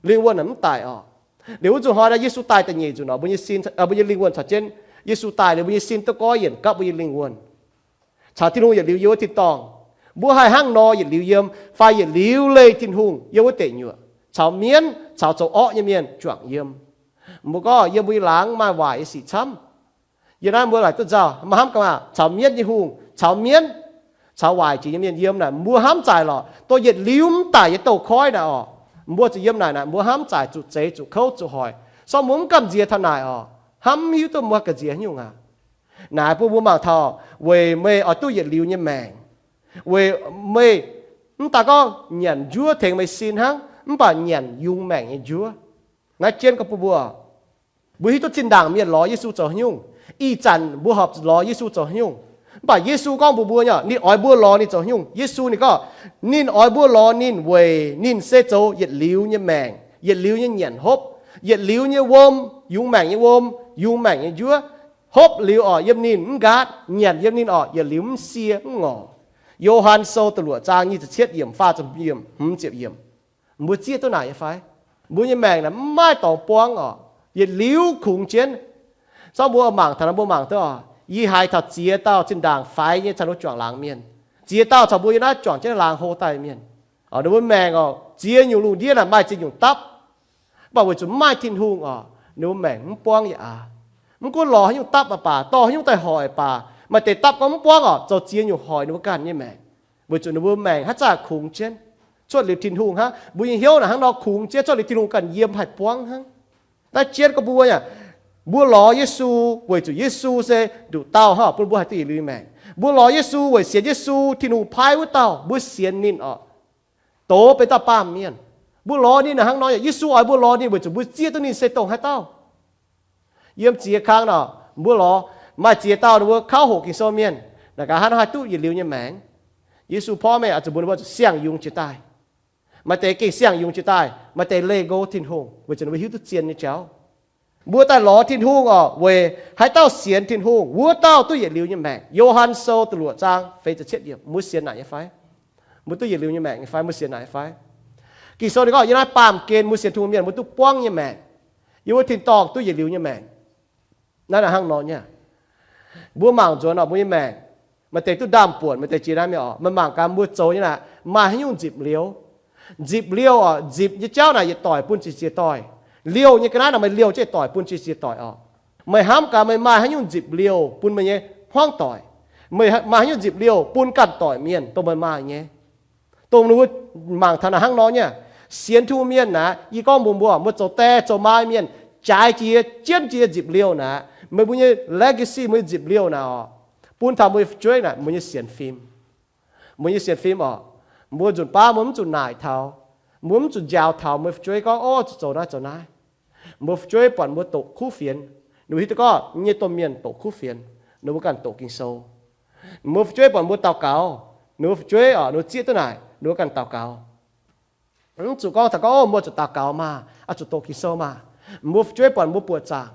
Lingh wuonh naaic mv daic orqc. Liuz wuov nzunc hnoi naaiv Yesu daaih da'nyeic nzunc orqc, mbuo nyei sin, mbuo nyei lingh wuonh caux jienv Yesu daaih liuz, mbuo nyei sin duqv goiv yienc gapv mbuo nyei lingh wuonh, caux Tin-Hungh yietc liuz yiem wuov tin-dorngh. Mbuo haih hnangv nor yietc liuz yiem fai yietc liuz leih Tin-Hungh yiem wuov deic nyuoqc, caux mienv, caux zoux orqv nyei mienh juangc yiem? Mbuo gorngv yiem mbuo nyei laangz maaih waaic nyei sic camv. Yiem naaiv mbuo laaic duqv nzauh, maiv hnamv gaax, caux mienv nyei hungh, caux mienv, caux waaic jiex nyei mienh yiem naaic, mbuo hnamv zaaic lorqc. Dongh yietc liuz mv daic nyei douz-koiv naaic orqc, mbuo zuqc yiem naaic, naaic mbuo hnamv zaaic zuqc zeix zuqc kouv zuqc hoic. Sorng mbuo mv gamh nziex taux naaic orqc, hnamv mv hiuv duqv mbuo gamh nziex haaix nyungc aqv. Naaic bun mbuo mangc taux weic meih oix duqv yietc liuz nyei maengc, weic meih mv daaih gorngv nyanc njuov tengx meih sin hnangv, mv baac nyanc yungz maengc nyei njuov. Naaiv jienv gorngv bun mbuo, mbuo hiuv duqv zinh ndaangc mienh lorz Yesu zoux haaix nyungc. Ih zanc mbuo horpc lorz Yesu zoux haaix nyungc? Mv baac Yesu gorngv mbuox mbuo nyei, ninh oix mbuo lorz ninh zoux haaix nyungc. Yesu ninh gorngv, ninh oix mbuo lorz ninh weic ninh se zoux yietc liuz nyei maengc, yietc liuz nyei nyanc hopv, yietc liuz nyei wuom, yungz maengc nyei wuom, yungz maengc nyei njuov. Hopv liuz orqc, yiem ninh mv nqaatv, nyanc yiem ninh orqc, yietc liuz mv sie mv ngorc. Yo^han Sou da'luoqc zaang nyic ziepc cietv yiemc, faah ziepc yiemc, hmz ziepc yiemc. Mbuo zieqv duqv naaic nyei fai? Mbuo nyei maengc naaic mv maaih dorngx buangv orqc, yietc liuz kungx jienv. Zorqv mbuo mangc taux naaiv, mbuo mangc duqv orqc, yie haiz taux ziex dauh zinh ndaangc faix nyei caux ninh mbuo juangc laangz mienh. Ziex dauh caux mbuo yiem naaiv juangc jienv laangz hlo daaih mienh. Ninh mbuo maengc orqc, ziex nyungc lungh ndiev naaic maaih ziex nyungc dapv. Mv baac weic zuqc mv maaih Tin-Hungh orqc, ninh mbuo maengc mv buangv yaac aax. Mv gunv lorz haaix nyungc dapv baac, dorh haaix nyungc daaih hoic baac, maaih deix dapv gorngv mv buangv orqc, zoux ziex nyungc hoic ninh mbuo ganh nyei maengc. Weic zuqc ninh mbuo maengc haaix zanc kungx jienv cuotv liuz Tin-Hungh hnangv. Mbuo nyei hnyouv naaic hnangv nor kungx jienv cuotv liuz Tin-Hungh ganh yiem haih buangv hnangv. Naaiv jienv gorngv mbuo, mbuo lorz Yesu weic zuqc Yesu se nduqc dauh hnangv bun mbuo haih duqv yietc liuz nyei maengc. Mbuo lorz Yesu weic sienx Yesu, Tin-Hungh paaiv wuov dauh, mbuo sienx ninh orqc, doz benx dauh baamh mienh. Mbuo lorz ninh naaic hnangv nor, Yesu oix mbuo lorz ninh weic zuqc mbuo zieqv duqv ninh se dongh haaix dauh. Yiem ziex kang nor, mbuo lorz maaih ziex dauh ninh mbuo kauv hoqc Ging-Sou mienh, naaic gaax hnangv haaix duqv yietc liuz nyei maengc. Yesu porv mengh oix zuqc mbuox ninh mbuo zuqc siang-yungz jiex daaih. Maaih deix gengh siang-yungz jiex daaih, maaih deix leih nqo Tin-Hungh weic zuqc ninh mbuo hiuv duqv zien nyei jauv. Mbuo daaih lorz Tin-Hungh orqc, weic haaix dauh sienx Tin-Hungh, wuov dauh duqv yietc liuz nyei maengc. Yo^han Sou da'luoqc zaang feix ziepc cietv yiemc, mbuo sienx naaic nyei fai? Mbuo duqv yietc liuz nyei maengc nyei fai? Mbuo sienx naaic nyei fai? Ging-Sou ninh gorngv, yiem naaiv baamh gen mbuo sienx Tin-Hungh mienh mbuo duqv buangv nyei maengc. Yiem wuov tin-dorngh duqv yietc liuz nyei maengc. Naaiv naaic hnangv nor nyei. Mbuo mangc nzuonx orqc, mbuo nyei maengc, maaih deix duqv ndaamv-buonc, maaih deix jiex naaiv mienh orqc. Meih mangc gaax mbuo zoux nyei naaic maaih haaix nyungc nzipc liouh. Nzipc liouh orqc, nzipc nyei jauv naaic yietc doic bun ziex ziex doic. Liouh nyei ga'naaiv naaic meih liouh jienv yietc doic bun ziex ziex doic orqc. Meih hnamv gaax meih maaih haaix nyungc nzipc liouh bun meih nyei hmuangv doic. Meih maaih haaix nyungc nzipc liouh bun ganh doic mienh dongh meih maaih nyei. Dongh ninh mbuo mangc taux naaic hnangv nor nyei. Sienx Tin-Hungh mienh naaic, yie gorngv mbuox mbuo, mbuo zoux die zoux maa mienh, jaaix jiex, jienv jiex nzipc liouh naaic, meih mbuo nyei legacy, mbuo nyei nzipc liouh naaic orqc, bun taux mbuo nyei fu'jueiv naaic, mbuo nyei sienx fim. Mbuo nyei sienx fim orqc, mbuo nzunc baav mbuo mv zuqc naaic taux, mbuo mv zuqc njaaux taux mbuo nyei fu'jueiv gorngv, ov, zuqc zoux naaiv zoux naaiv. Mbuo fu'jueiv buatc mbuo doqc kuv fienx, ninh mbuo hiuv duqv gorngv nyei domh mienh doqc kuv fienx, ninh mbuo ganh doqc Ging-Sou. Mbuo fu'jueiv buatc mbuo daux gaux, ninh mbuo fu'jueiv orqc, ninh mbuo zieqv duqv naaic, ninh mbuo ganh daux gaux. Mv zuqc gorngv taux gorngv, ov, mbuo zuqc daux gaux maah, oix zuqc doqc Ging-Sou maah. Mbuo fu'jueiv buatc mbuo buoqc zaangc,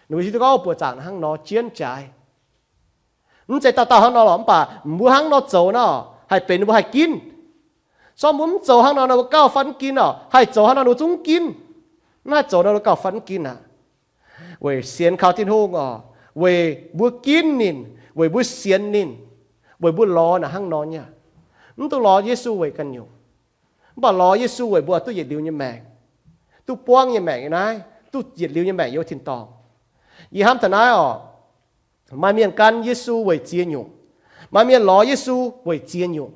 ninh mbuo hiuv duqv gorngv buoqc zaangc hnangv nor jienv jaaix. Mv zeiz dauh dauh hnangv nor lorqc, mv baac mbuo hnangv nor zoux nor, haih benx ninh mbuo haih ginv. Zorqv mbuo mv zoux hnangv nor, ninh mbuo gauh fai mv ginv orqc. Haih zoux hnangv nor, ninh mbuo zungv ginv. Mv haih zoux nor, ninh mbuo gauh fai mv ginv aqv. Weic sienx kaux Tin-Hungh orqc, weic mbuo ginv ninh, weic mbuo sienx ninh, weic mbuo lorz naaic hnangv nor nyei. Mv dungx lorz Yesu weic ganh nyungc. Mv baac lorz Yesu weic mbuo duqv yietc liuz nyei maengc, duqv buangv nyei maengc yiem naaiv, duqv yietc liuz nyei maengc yiem tin-dorngh. Yie hnamv taux naaiv orqc, maaih mienh gan Yesu weic ziex nyungc. Maaih mienh lorz Yesu weic ziex nyungc.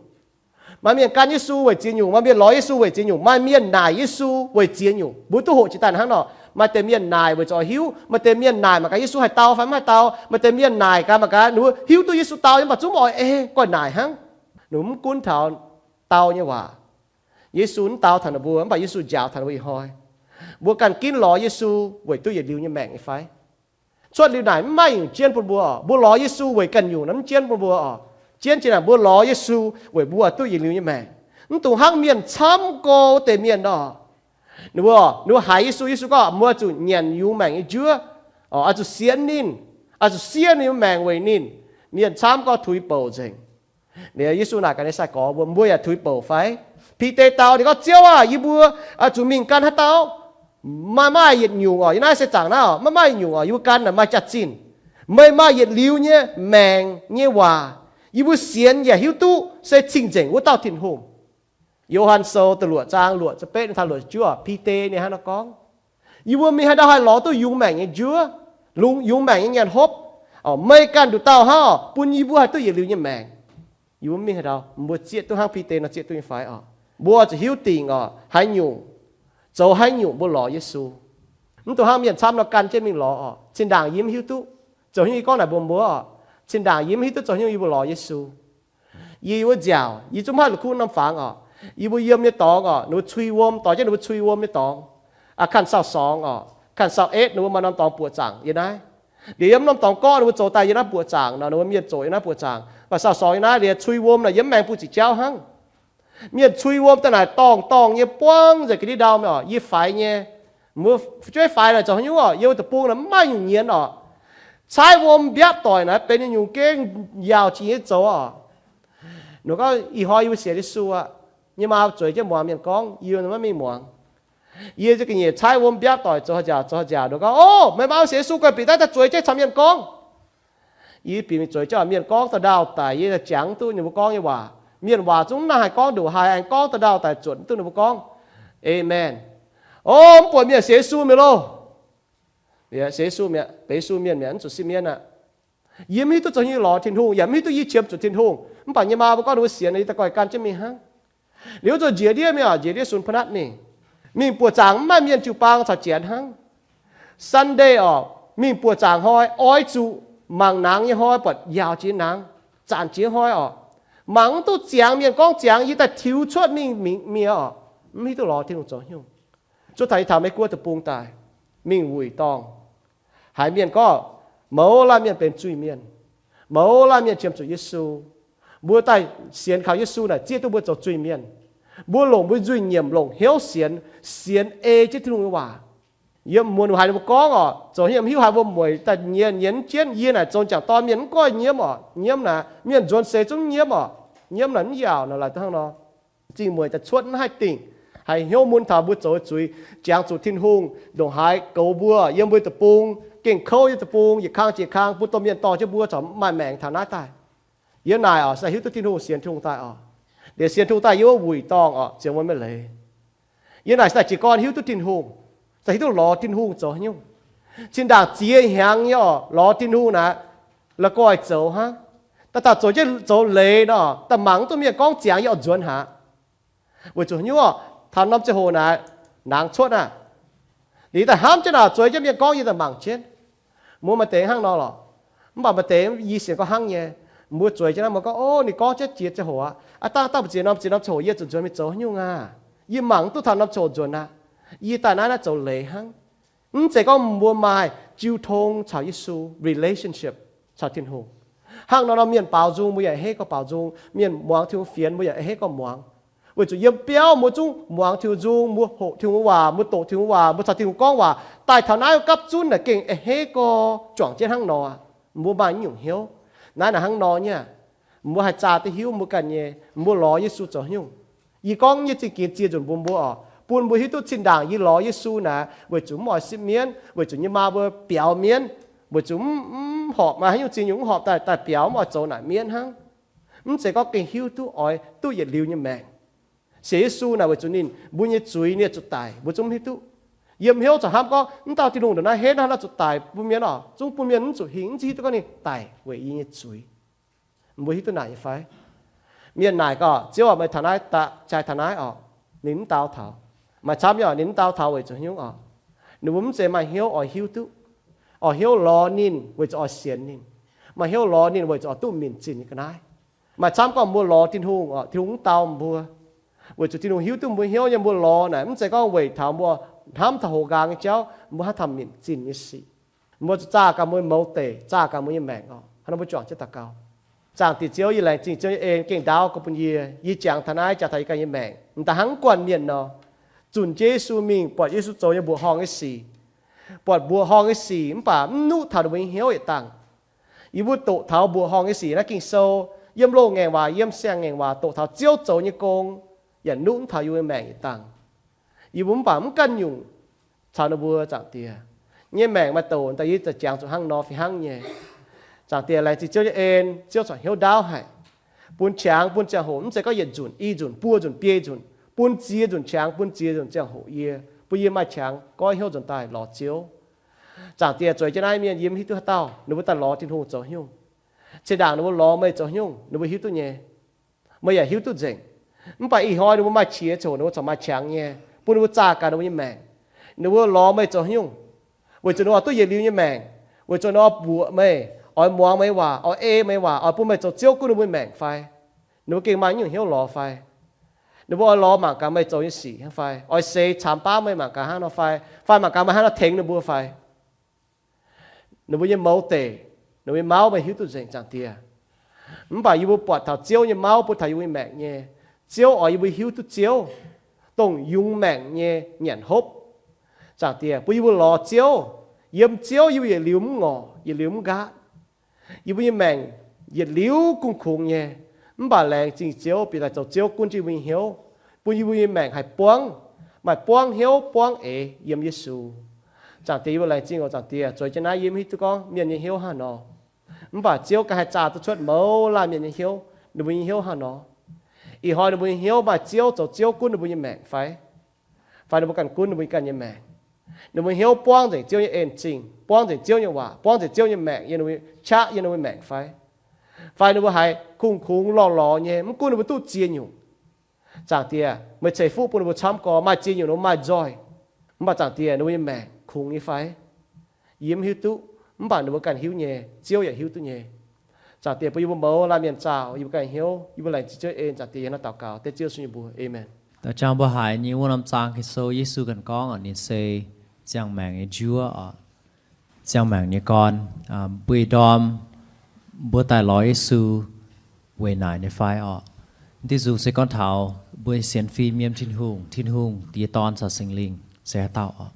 Maaih mienh gan Yesu weic ziex nyungc, maaih mienh lorz Yesu weic ziex nyungc, maaih mienh naaic Yesu weic ziex nyungc. Mbuo duqv hoqc jiex daaih hnangv nor. Maaih deix mienh naaic weic zuqc oix hiuv, maaih deix mienh naaic mangc gaax Yesu haih dau fai mv haih dau, maaih deix mienh naaic gaax mangc gaax ninh mbuo hiuv duqv Yesu dau nyei, mv baac zungv mv oix ei, goiv naaic hnangv. Ninh mbuo mv gunv taux dau nyei waac. Yesu mv dau taux ninh mbuo, mv baac Yesu njaaux taux ninh mbuo ih hnoi. Mbuo ganh ginv lorz Yesu weic duqv yietc liuz nyei maengc nyei fai? Cuotv liuz naaic mv maaih nyungc jienv bun mbuo oc. Mbuo lorz Yesu weic ganh nyungc naaiv mv jienv bun mbuo oc. Jienv jiex naaic mbuo lorz Yesu weic mbuo duqv yietc liuz nyei maengc. Mv dungx hnangv mienh camv gorx deix mienh nor. Ninh mbuo, ninh mbuo haiz Yesu, Yesu gorngv mbuo zuqc nyanc yungz maengc nyei njuov, oix zuqc sienx ninh, oix zuqc siev ninh maengc weic ninh. Mienh camv gorx tuix bouc nzengc. Liuz Yesu naaic gaax ninh sai-gorx mbuo, mbuo yaac tuix bouc fai? Bide dau ninh gorngv, Ziouv aah! Yie mbuo zuqc mingh gan haaix dauh? Maaih, maaih yietc nyungc oc. Yie naaiv se zaangc naaiv oc, maaih, maaih yietc nyungc oc. Yie mbuo gan naaic maaih jaax-zinh. Meih maaih yietc liuz nyei maengc nyei waac, yie mbuo sienx yaac hiuv duqv se cing-nzengc wuov dauh Tin-Hungh. Yo^han Sou da'luoqc zaang luoqc ziepc betv taux luoqc ziepc juov, Bide ninh hnangv naaiv gorngv, Yie mbuo mingh haaix ndau haih lorz duqv yungz maengc nyei njuov, yungz maengc nyei nyaanh hopv? Meih ganh nduqc dauh hnangv oc, bun yie mbuo haih duqv yietc liuz nyei maengc. Yie mbuo mingh haaix ndau, mbuo zieqv duqv hnangv Bide nor zieqv duqv nyei fai oc? Mbuo zuqc hiuv dingc oc, haaix nyungc, zoux haaix nyungc mbuo lorz Yesu. Mv dungx hnangv mienh camv nor gan jienv mingh lorz oc. Zinh ndaangc yie mv hiuv duqv zoux haaix nyungc, yie gorngv naaic mbuox mbuo oc. Zinh ndaangc yie mv hiuv duqv zoux haaix nyungc yie mbuo lorz Yesu. Yie wuov nziaauc, yie zungv mv haih la'kuqv norm fangx oc. Yie mbuo yiem nyei dorngx oc, ninh mbuo cui wuom, dorh jienv ninh mbuo cui wuom nyei dorngx. Aa, kanh sau sorngx oc, kanh sau etv, ninh mbuo maaih norm dorngx buoqc zaangc yiem naaiv. Liuz yiem norm dorngx gorqv ninh mbuo zoux daaih yiem naaiv buoqc zaangc nor, ninh mbuo mienh zoqc yiem naaiv buoqc zaangc. Mv baac sau sorngx yiem naaiv liuz cui wuom naaic yiem maengx bun ziqc jauv hnangv. Mienh cui wuom daaih naaic dorngh dorngh nyei buangv nzengc ga'ndiev ndau mingh oc. Yie faix nyei. Mbuo fu'jueiv faix naaic zoux haaix nyungc oc? Yiem wuov deic-bung naaic mv maaih nyungc nyienz oc. Caaiv wuom mbiapv doic naaic benx nyungc gengh yaauc jiex nyei zoux oc. Ninh gorngv, Ih hnoi yie mbuo sienx Yesu aqv. Nyei maa zueiz jienv muangx mienh gorngv, yie maiv mingh muangx. Yie ga'nyiec caaiv wuom mbiaatv doic zoux haaix nziaauc, zoux haaix nziaauc. Ninh gorngv, Ov, meih maa sienx Yesu, guai bieqc daaih daaih zueiz jienv caux mienh gorngv. Yie bieqc mingh zueiz jienv mienh gorngv dauh ndaauh daic, yie jangx mv duqv ninh mbuo gorngv nyei waac. Mienh waac zungv mv nangc haih gorngv ndongc haaix, aengx gorngv dauh ndaauh daic zuotc mv duqv ninh mbuo gorngv. Aamen. Ov, mv buatc mienh sienx Yesu mi'aqv loh. Sienx Yesu mi'aqv, benx Yesu mienh mi'aqv, mv zuqc sipv mienv aqv. Yie mv hiuv duqv zoux haaix nyungc lorz Tin-Hungh, yaac mv hiuv duqv yie qiemx zuqc Tin-Hungh. Mv baac nyei maa mbuo gorngv ninh mbuo sienx, yie daaih goiv gan jienv mingh hnangv. Liuz zoux njiec ndiev mingh oc, njiec ndiev sun pa'natv mingh. Mingh buoqc zaangc mv maaih mienh jiu-baang caux janx hnangv. Sunday oc, mingh buoqc zaangc hnoi oix zuqc mangc nangx nyei hnoi buatc njaaux jiex nangx, zanc jiex hnoi oc. Mangc mv duqv ziangx mienh gorngv ziangx, yie daaih tiux cuotv mingh mingh mienh oc. Mv hiuv duqv lorz Tin-Hungh zoux haaix nyungc. Zuov taux yie taux Meiv Guoqv deic-bung daaih, mingh wuic dorngh. Haiz mienh gorngv, mouz laanh mienh benx zuiz-mienh, mouz laanh mienh qiemx zuqc Yesu. Mbuo daaih sienx kaux Yesu naaic zieqv duqv mbuo zoux zuiz-mienh. Mbuo longc mbuo nzuih nyiemc longc hnyouv sienx, sienx ei jienv Tin-Hungh nyei waac. Yiem muonz haiz ninh mbuo gorngv oc, zoux hnyouv hiuv haaix mbuo mueic daaih nyie nyienz jienv, yie naaic zoux m'jangc dorn mienh mv goiv nyiemv oc. Nyiemv naaic mienh nzuonx seix zungv nyiemv oc. Nyiemv naaic mv yaauc nor, laaix hnangv nor. Zingh mueic daaih cuotv mv haih dingh, haiz hnyouv mun taux mbuo zoux zuiz, jangx zuqc Tin-Hungh ndongc haaix goux mbuo yiem mbuo deic-bung, gengh kouv yiem deic-bung, yietc kang jiex kang, bun domh mienh dorh jienv mbuo corc maaih maengc taux naaiv daaih. Yiem naaic oc, se hiuv duqv Tin-Hungh, sienx Tin-Hungh daaih oc. Liuz sienx Tin-Hungh daaih yiem wuov wuic dorngh oc, ziouc wuov maiv leiz. Yiem naaic se daaih jiez gorn hiuv duqv Tin-Hungh, se hiuv duqv lorz Tin-Hungh zoux haaix nyungc. Zinh ndaangc ziex hnyangx nyei oc, lorz Tin-Hungh naaic, la'guaih zoux hnangv. Daaih dauh zoux jienv zoux leiz nor, daaih mangc mv duqv mienh gorngv ziangx yie oix nzuonx haic. Weic zuqc haaix nyungc oc, taux norm ziangh hoc naaic, nangx cuotv aqv. Liuz daaih hnamv jienv naaic, zueiz jienv mienh gorngv yie daaih mangc jienv. Mbuo maaih deix hnangv nor lorqc. Mv baac maaih deix yie sienx gorngv hnangv nyei. Mbuo zueiz jienv naaiv, mbuo gorngv, Ov, ninh gorngv jienv jiex ziangh hoc aqv. Aav dangh dangh mbu'ziex norm ziex norm ziangh hoc yie zuqc nzuonx mingh zoux haaix nyungc aqv? Yie mangc mv duqv taux norm ziangh hoc nzuonx aqv. Yie daaih naaiv naaiv zoux leiz hnangv. Mv zeiz gorngv mbuo maaih jiu tong caux Yesu relationship, caux Tin-Hungh. Hnangv nor nor mienh baaux nzung mbuo yaac a'hneiv gorngv baaux nzung, mienh muangx Tin-Hungh fienx mbuo yaac a'hneiv gorngv muangx. Weic zuqc yiem biauv mbuo zungv muangx Tin-Hungh nzung, mbuo hoqc Tin-Hungh waac, mbuo doqc Tin-Hungh waac, mbuo caux Tin-Hungh gorngv waac, daaih taux naaiv gapv zunv naaic gengh a'hneiv gorngv juangc jienv hnangv nor. Mbuo maaih nyungc hnyouv. Naaiv naaic hnangv nor nyei. Mbuo haih zaah duqv hiuv mbuo ganh nyei, mbuo lorz Yesu zoux haaix nyungc. Yie gorngv nyei zingh gix ziex nzunc mbuox mbuo oc, bun mbuo hiuv duqv zinh ndaangc yie lorz Yesu naaic, weic zuqc mv oix sipv mienv, weic zuqc yie maa mbuo biaux mienv, weic zuqc mv, mv horpc maaih haaix nyungc ziex nyungc mv horpc daaih, daaih biaux mv oix zoux naaic mienv hnangv. Mv zeiz gorngv gengh hiuv duqv oix duqv yietc liuz nyei maengc. Sienx Yesu naaic weic zuqc ninh mbuo nyei zuiz ninh zuqc daic, mbuo zungv mv hiuv duqv. Yiem hnyouv corc hnamv gorngv mv dauh Tin-Hungh ndongc naaiv henv hnangv naaiv zuqc daic bun mienh oc, zungv bun mienh mv zuqc hingh, mv hiuv duqv gorngv ninh daic weic yie nyei zuiz. Mbuo hiuv duqv naaic nyei fai? Mienh naaic gorngv, Ziouv aac, meih taux naaiv daaih, jaaix taux naaiv oc, ninh mv dau taux. Maaih camv nyei oc, ninh mv dau taux weic zuqc haaix nyungc oc? Ninh mbuo mv zeiz maaih hnyouv oix hiuv duqv, oix hnyouv lorz ninh weic zuqc oix sienx ninh, maaih hnyouv lorz ninh weic zuqc oix duqv minc zinh nyei ga'naaiv. Maaih camv gorngv mbuo lorz Tin-Hungh oc, Tin-Hungh mv dau mbuo, weic zuqc Tin-Hungh hiuv duqv mbuo hnyouv nyei. Mbuo lorz naaic mv zeiz gorngv weic taux mbuo hnamv taux hoqc nqaang nyei jauv, mbuo hnamv taux minc zinh nyei sic. Mbuo zuqc zaah gaax mbuo mouz deic, zaah gaax mbuo nyei maengc oc. Hnangv nor mbuo juangc jienv daux gaux. Zaangc Diex Ziouv, yie laengz zingh Ziouv nyei en gengh ndaauv gorngv bun yie. Yie jangx taux naaiv, jangx taux yie ganh nyei maengc, m'daaih hnangv guanh mienh nor, zunc Yesu mingh, buatc Yesu zoux nyei mbuoqc horngh nyei sic, buatc mbuoqc horngh nyei sic mv baac mv nuqv taux ninh mbuo nyei hnyouv yietc dangh. Yie mbuo doqc taux mbuoqc horngh nyei sic naaiv Ging-Sou, yiem loz-ngaengc waac, yiem siang-ngaengc waac doqc taux Ziouv zoux nyei gong, yaac nuqv mv taux yie mbuo maengc yietc dangh. Yie mbuo mv baac mv ganh nyungc caux ninh mbuo, Zaangc Diex. Nyei maengc maaih doqc daaih yie za'jangx zuqc hnangv nor fih hnangv nyei. Zaangc Diex, laengz zingh Ziouv nyei en, Ziouv corc hnyouv ndaauv haic, bun qangx, bun ziangh hoc, mv zeiz gorngv yietc nzunc, i nzunc, buo nzunc, biei nzunc, bun ziex nzunc qangx, bun ziex nzunc ziangh hoc yie, bun yie maaih qangx goiv hnyouv nzuonx daaih lorz Ziouv. Zaangc Diex, zueiz jienv naaiv mienh yie mv hiuv duqv haaix dauh ninh mbuo daaih lorz Tin-Hungh zoux haaix nyungc. Zinh ndaangc ninh mbuo lorz meih zoux haaix nyungc ninh mbuo hiuv duqv nyei. Meih yaac hiuv duqv nzengc. Mv baac ih hnoi ninh mbuo maaih qiex ziangh hoc ninh mbuo corc maaih qangx nyei, bun ninh mbuo zaah gaax ninh mbuo nyei maengc. Ninh mbuo lorz meih zoux haaix nyungc? Weic zuqc ninh mbuo oix duqv yietc liuz nyei maengc, weic zuqc ninh mbuo oix mbuoqc meih, oix muangx meih waac, oix ei meih waac, oix bun meih zoux Ziouv gunv ninh mbuo nyei maengc fai? Ninh mbuo gengh maaih nyungc hnyouv lorz fai? Ninh mbuo oix lorz mangc gaax meih zoux nyei sic hnangv fai? Oix seix caamx baav meih mangc gaax hnangv nor fai? Fai mangc gaax meih hnangv nor tengx ninh mbuo fai? Ninh mbuo nyei mouz deic, ninh mbuo nyei mauv meih hiuv duqv nzengc, Zaangc Diex. Mv baac yie mbuo buatc taux Ziouv nyei mauv bun taux yie mbuo nyei maengc nyei. Ziouv oix yie mbuo hiuv duqv Ziouv, dongh yungz maengc nyei nyanc hopv. Zaangc Diex, bun yie mbuo lorz Ziouv, yiem Ziouv yie mbuo yietc liuz mv ngorc, yietc liuz mv nqaatv. Yie mbuo nyei maengc yietc liuz kungx kungx nyei, Mv baac laengz zingh Ziouv bieqc daaih zoux Ziouv gunv jienv yie mbuo nyei hnyouv, bun yie mbuo nyei maengc haih buangv, maaih buangv hnyouv buangv eix yiem Yesu. Zaangc Diex, yie mbuo laengz zingh oc. Zaangc Diex, zueiz jienv naaiv yie mv hiuv duqv gorngv mienh nyei hnyouv hnangv haaix nor. Mv baac Ziouv ganh haih zaah duqv cuotv mouz laanh mienh nyei hnyouv, ninh mbuo nyei hnyouv hnangv haaix nor. Ih hnoi ninh mbuo nyei hnyouv maaih Ziouv zoux Ziouv gunv ninh mbuo nyei maengc fai? Fai ninh mbuo ganh gunv ninh mbuo ganh nyei maengc? Ninh mbuo hnyouv buangv nzengc Ziouv nyei en-zingh, buangv nzengc Ziouv nyei waac, buangv nzengc Ziouv nyei maengc yiem ninh mbuo, qaqv yiem ninh mbuo maengc fai? Fai ninh mbuo haiz kungx kungx lorz lorz nyei, mv gunv ninh mbuo duqv ziex nyungc. Zaangc Diex, meih ceix fuqv bun ninh mbuo camv gorx, maaih ziex nyungc ninh mbuo maaih nzoih, mv baac Zaangc Diex, ninh mbuo nyei maengc kungx nyei fai? Yie mv hiuv duqv, mv baac ninh mbuo ganh hiuv nyei, Ziouv yaac hiuv duqv nyei. Zaangc Diex, bun yie mbuo mouz laanh mienh zaah yie mbuo ganh hnyouv, yie mbuo laengz zingh Ziouv en. Zaangc Diex, yie hnangv daux gaux dengv Ziouv Yesu nyei mbuox. Aamen. Da'jangv mbuo haiz nyei wuov norm zaang Ging-Sou, Yesu ganh gorngv oc, ninh se ziangh maengc nyei njuov oc, ziangh maengc nyei gorn. Mbuo ih ndorm mbuo daaih lorz Yesu weic naaic nyei fai oc? Diuh nzung se gorngv taux mbuo sienx fim yiem Tin-Hungh, Tin-Hungh, Diex, Dorn caux Singx Lingh se haaix dauh oc?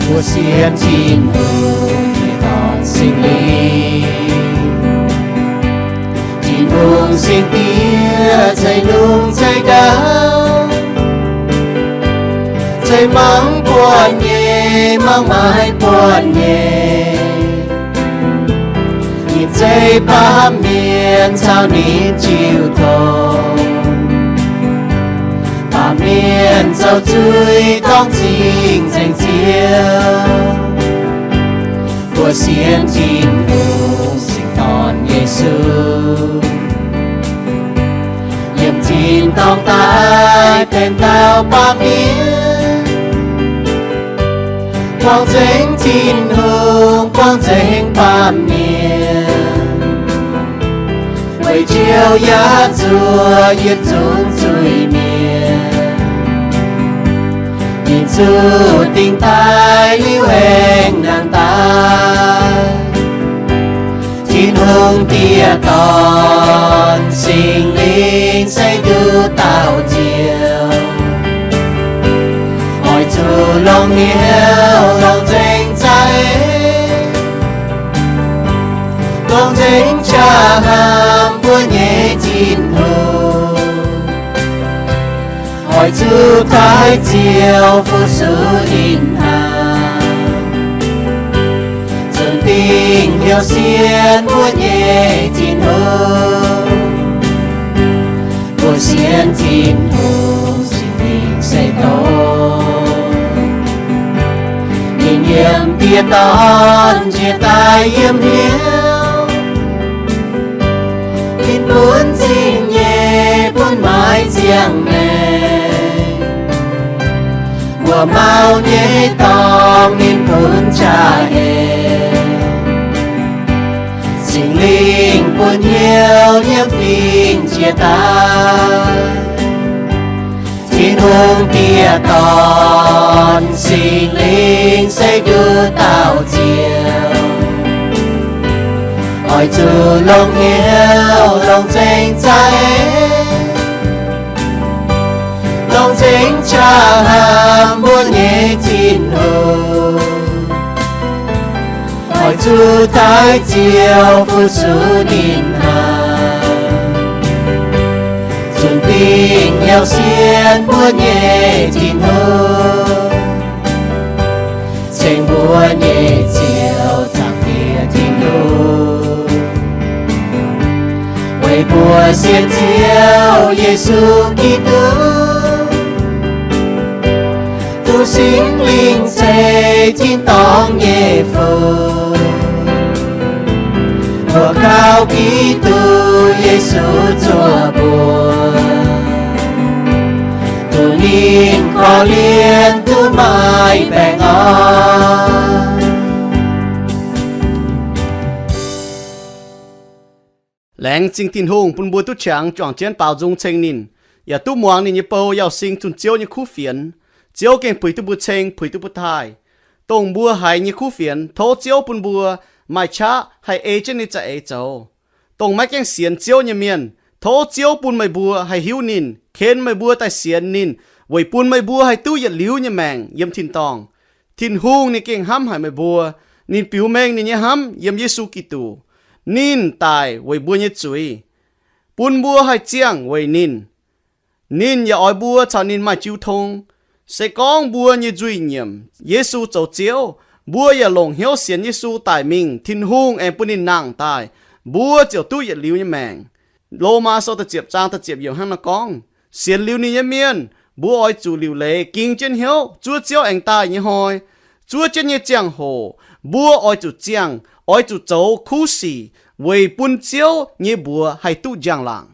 Mbuo sienx Tin-Hungh, Diex, Dorn, Singx Lingh. Tin-Hungh Singx Diex ceix lungh ceix ndau, ceix mangc buonc nyei, mangc maaiz buonc nyei. Ninh zeiv baamh mienh caux ninh jiu tong, baamh mienh zoux zuiz dorngc cing-nzengc Ziouv. Mbuo sienx Tin-Hungh Singx Dorn Yesu, yiem tin-dorngh daaih benx dauh baamh mienh, buangh nzengc Tin-Hungh, buangh nzengc baamh mienh, weic Ziouv yaac zuov yietc zungv zuiz-mienh. Ninh zuqc dingc daaih liuz aengx nangh daaih. Tin-Hungh Diex, Dorn, Singx Lingh se nduqc dauh Ziouv. Oix zuqc longc hnyouv longc nzengc za'eix, longc nzengc qaqv hnamv mbuo nyei Tin-Hungh. Oix zuqc taaih Ziouv fu-sux ninh hnaangx, zunc dingc hnyouv sienx mbuo nyei Tin-Hungh. Mbuo sienx Tin-Hungh Singx Lingh se dongh ninh yiem Diex Dorn njiec daaih yiem hnyouv. Ninh bun zingh nyei bun maaiz ziangh maengc, mbuo mauv nyei dorngx ninh bun jaa-heix. Singx Lingh bun hnyouv nyiemv fingx jiex daaih. Tin-Hungh Diex, Dorn, Singx Lingh se nduqc dauh Ziouv. Oix zuqc longc hnyouv longc nzengc za'eix, longc nzengc qaqv hnamv mbuo nyei Tin-Hungh. Oix zuqc taaih Ziouv fu-sux ninh hnaangx, zunc dingc hnyouv sienx mbuo nyei Tin-Hungh, ceng mbuo nyei Ziouv, Zaangc Diex Tin-Hungh. Weic mbuo sienx Ziouv Yesu Giduc, duqv Singx Lingh ceix tin-dorngh nyei fun, mbuo gauh Giduc Yesu zuoqc mbuo, duqv ninh korv-lienh duqv maaih baengh orn. Laengz zingh Tin-Hungh bun mbuo duqv qangx juangc jienv baaux nzung ceng ninh, yaac duqv muangx ninh nyei bou Yauh Sing zunh Ziouv nyei kuv fienx. Ziouv gengh puix duqv mbuo ceng, puix duqv mbuo taaih. Dongh mbuo haiz nyei kuv fienx, tov Ziouv bun mbuo maaih qaqv haih ei jienv ninh za'eix zoux. Dongh maiv gaengh sienx Ziouv nyei mienh, tov Ziouv bun meih mbuo haih hiuv ninh, ken meih mbuo daaih sienx ninh, weic bun meih mbuo haih duqv yietc liuz nyei maengc yiem tin-dorngh. Tin-Hungh ninh gengh hnamv haic meih mbuo. Ninh biux mengh ninh nyei hnamv yiem Yesu Giduc. Ninh daic weic mbuo nyei zuiz, bun mbuo haih ziangh weic ninh. Ninh yaac oix mbuo caux ninh maaih jiu tong. Se gorngv mbuo nyei nzuih nyiemc Yesu zoux Ziouv, mbuo yaac longc hnyouv sienx Yesu daic mingh, Tin-Hungh aengx bun ninh nangh daaih, mbuo ziouc duqv yietc liuz nyei maengc. Lomaa Sou da'ziepc zaang da'ziepc yiemc hnangv naaiv gorngv, sienx liuz ninh nyei mienh, mbuo oix zuqc liuc leiz ging jienv hnyouv zuov Ziouv aengx daaih nyei hnoi. Zuov jienv nyei ziangh hoc, mbuo oix zuqc ziangh, oix zuqc zoux kuv sic weic bun Ziouv nyei mbuox haih duqv njang-laangc.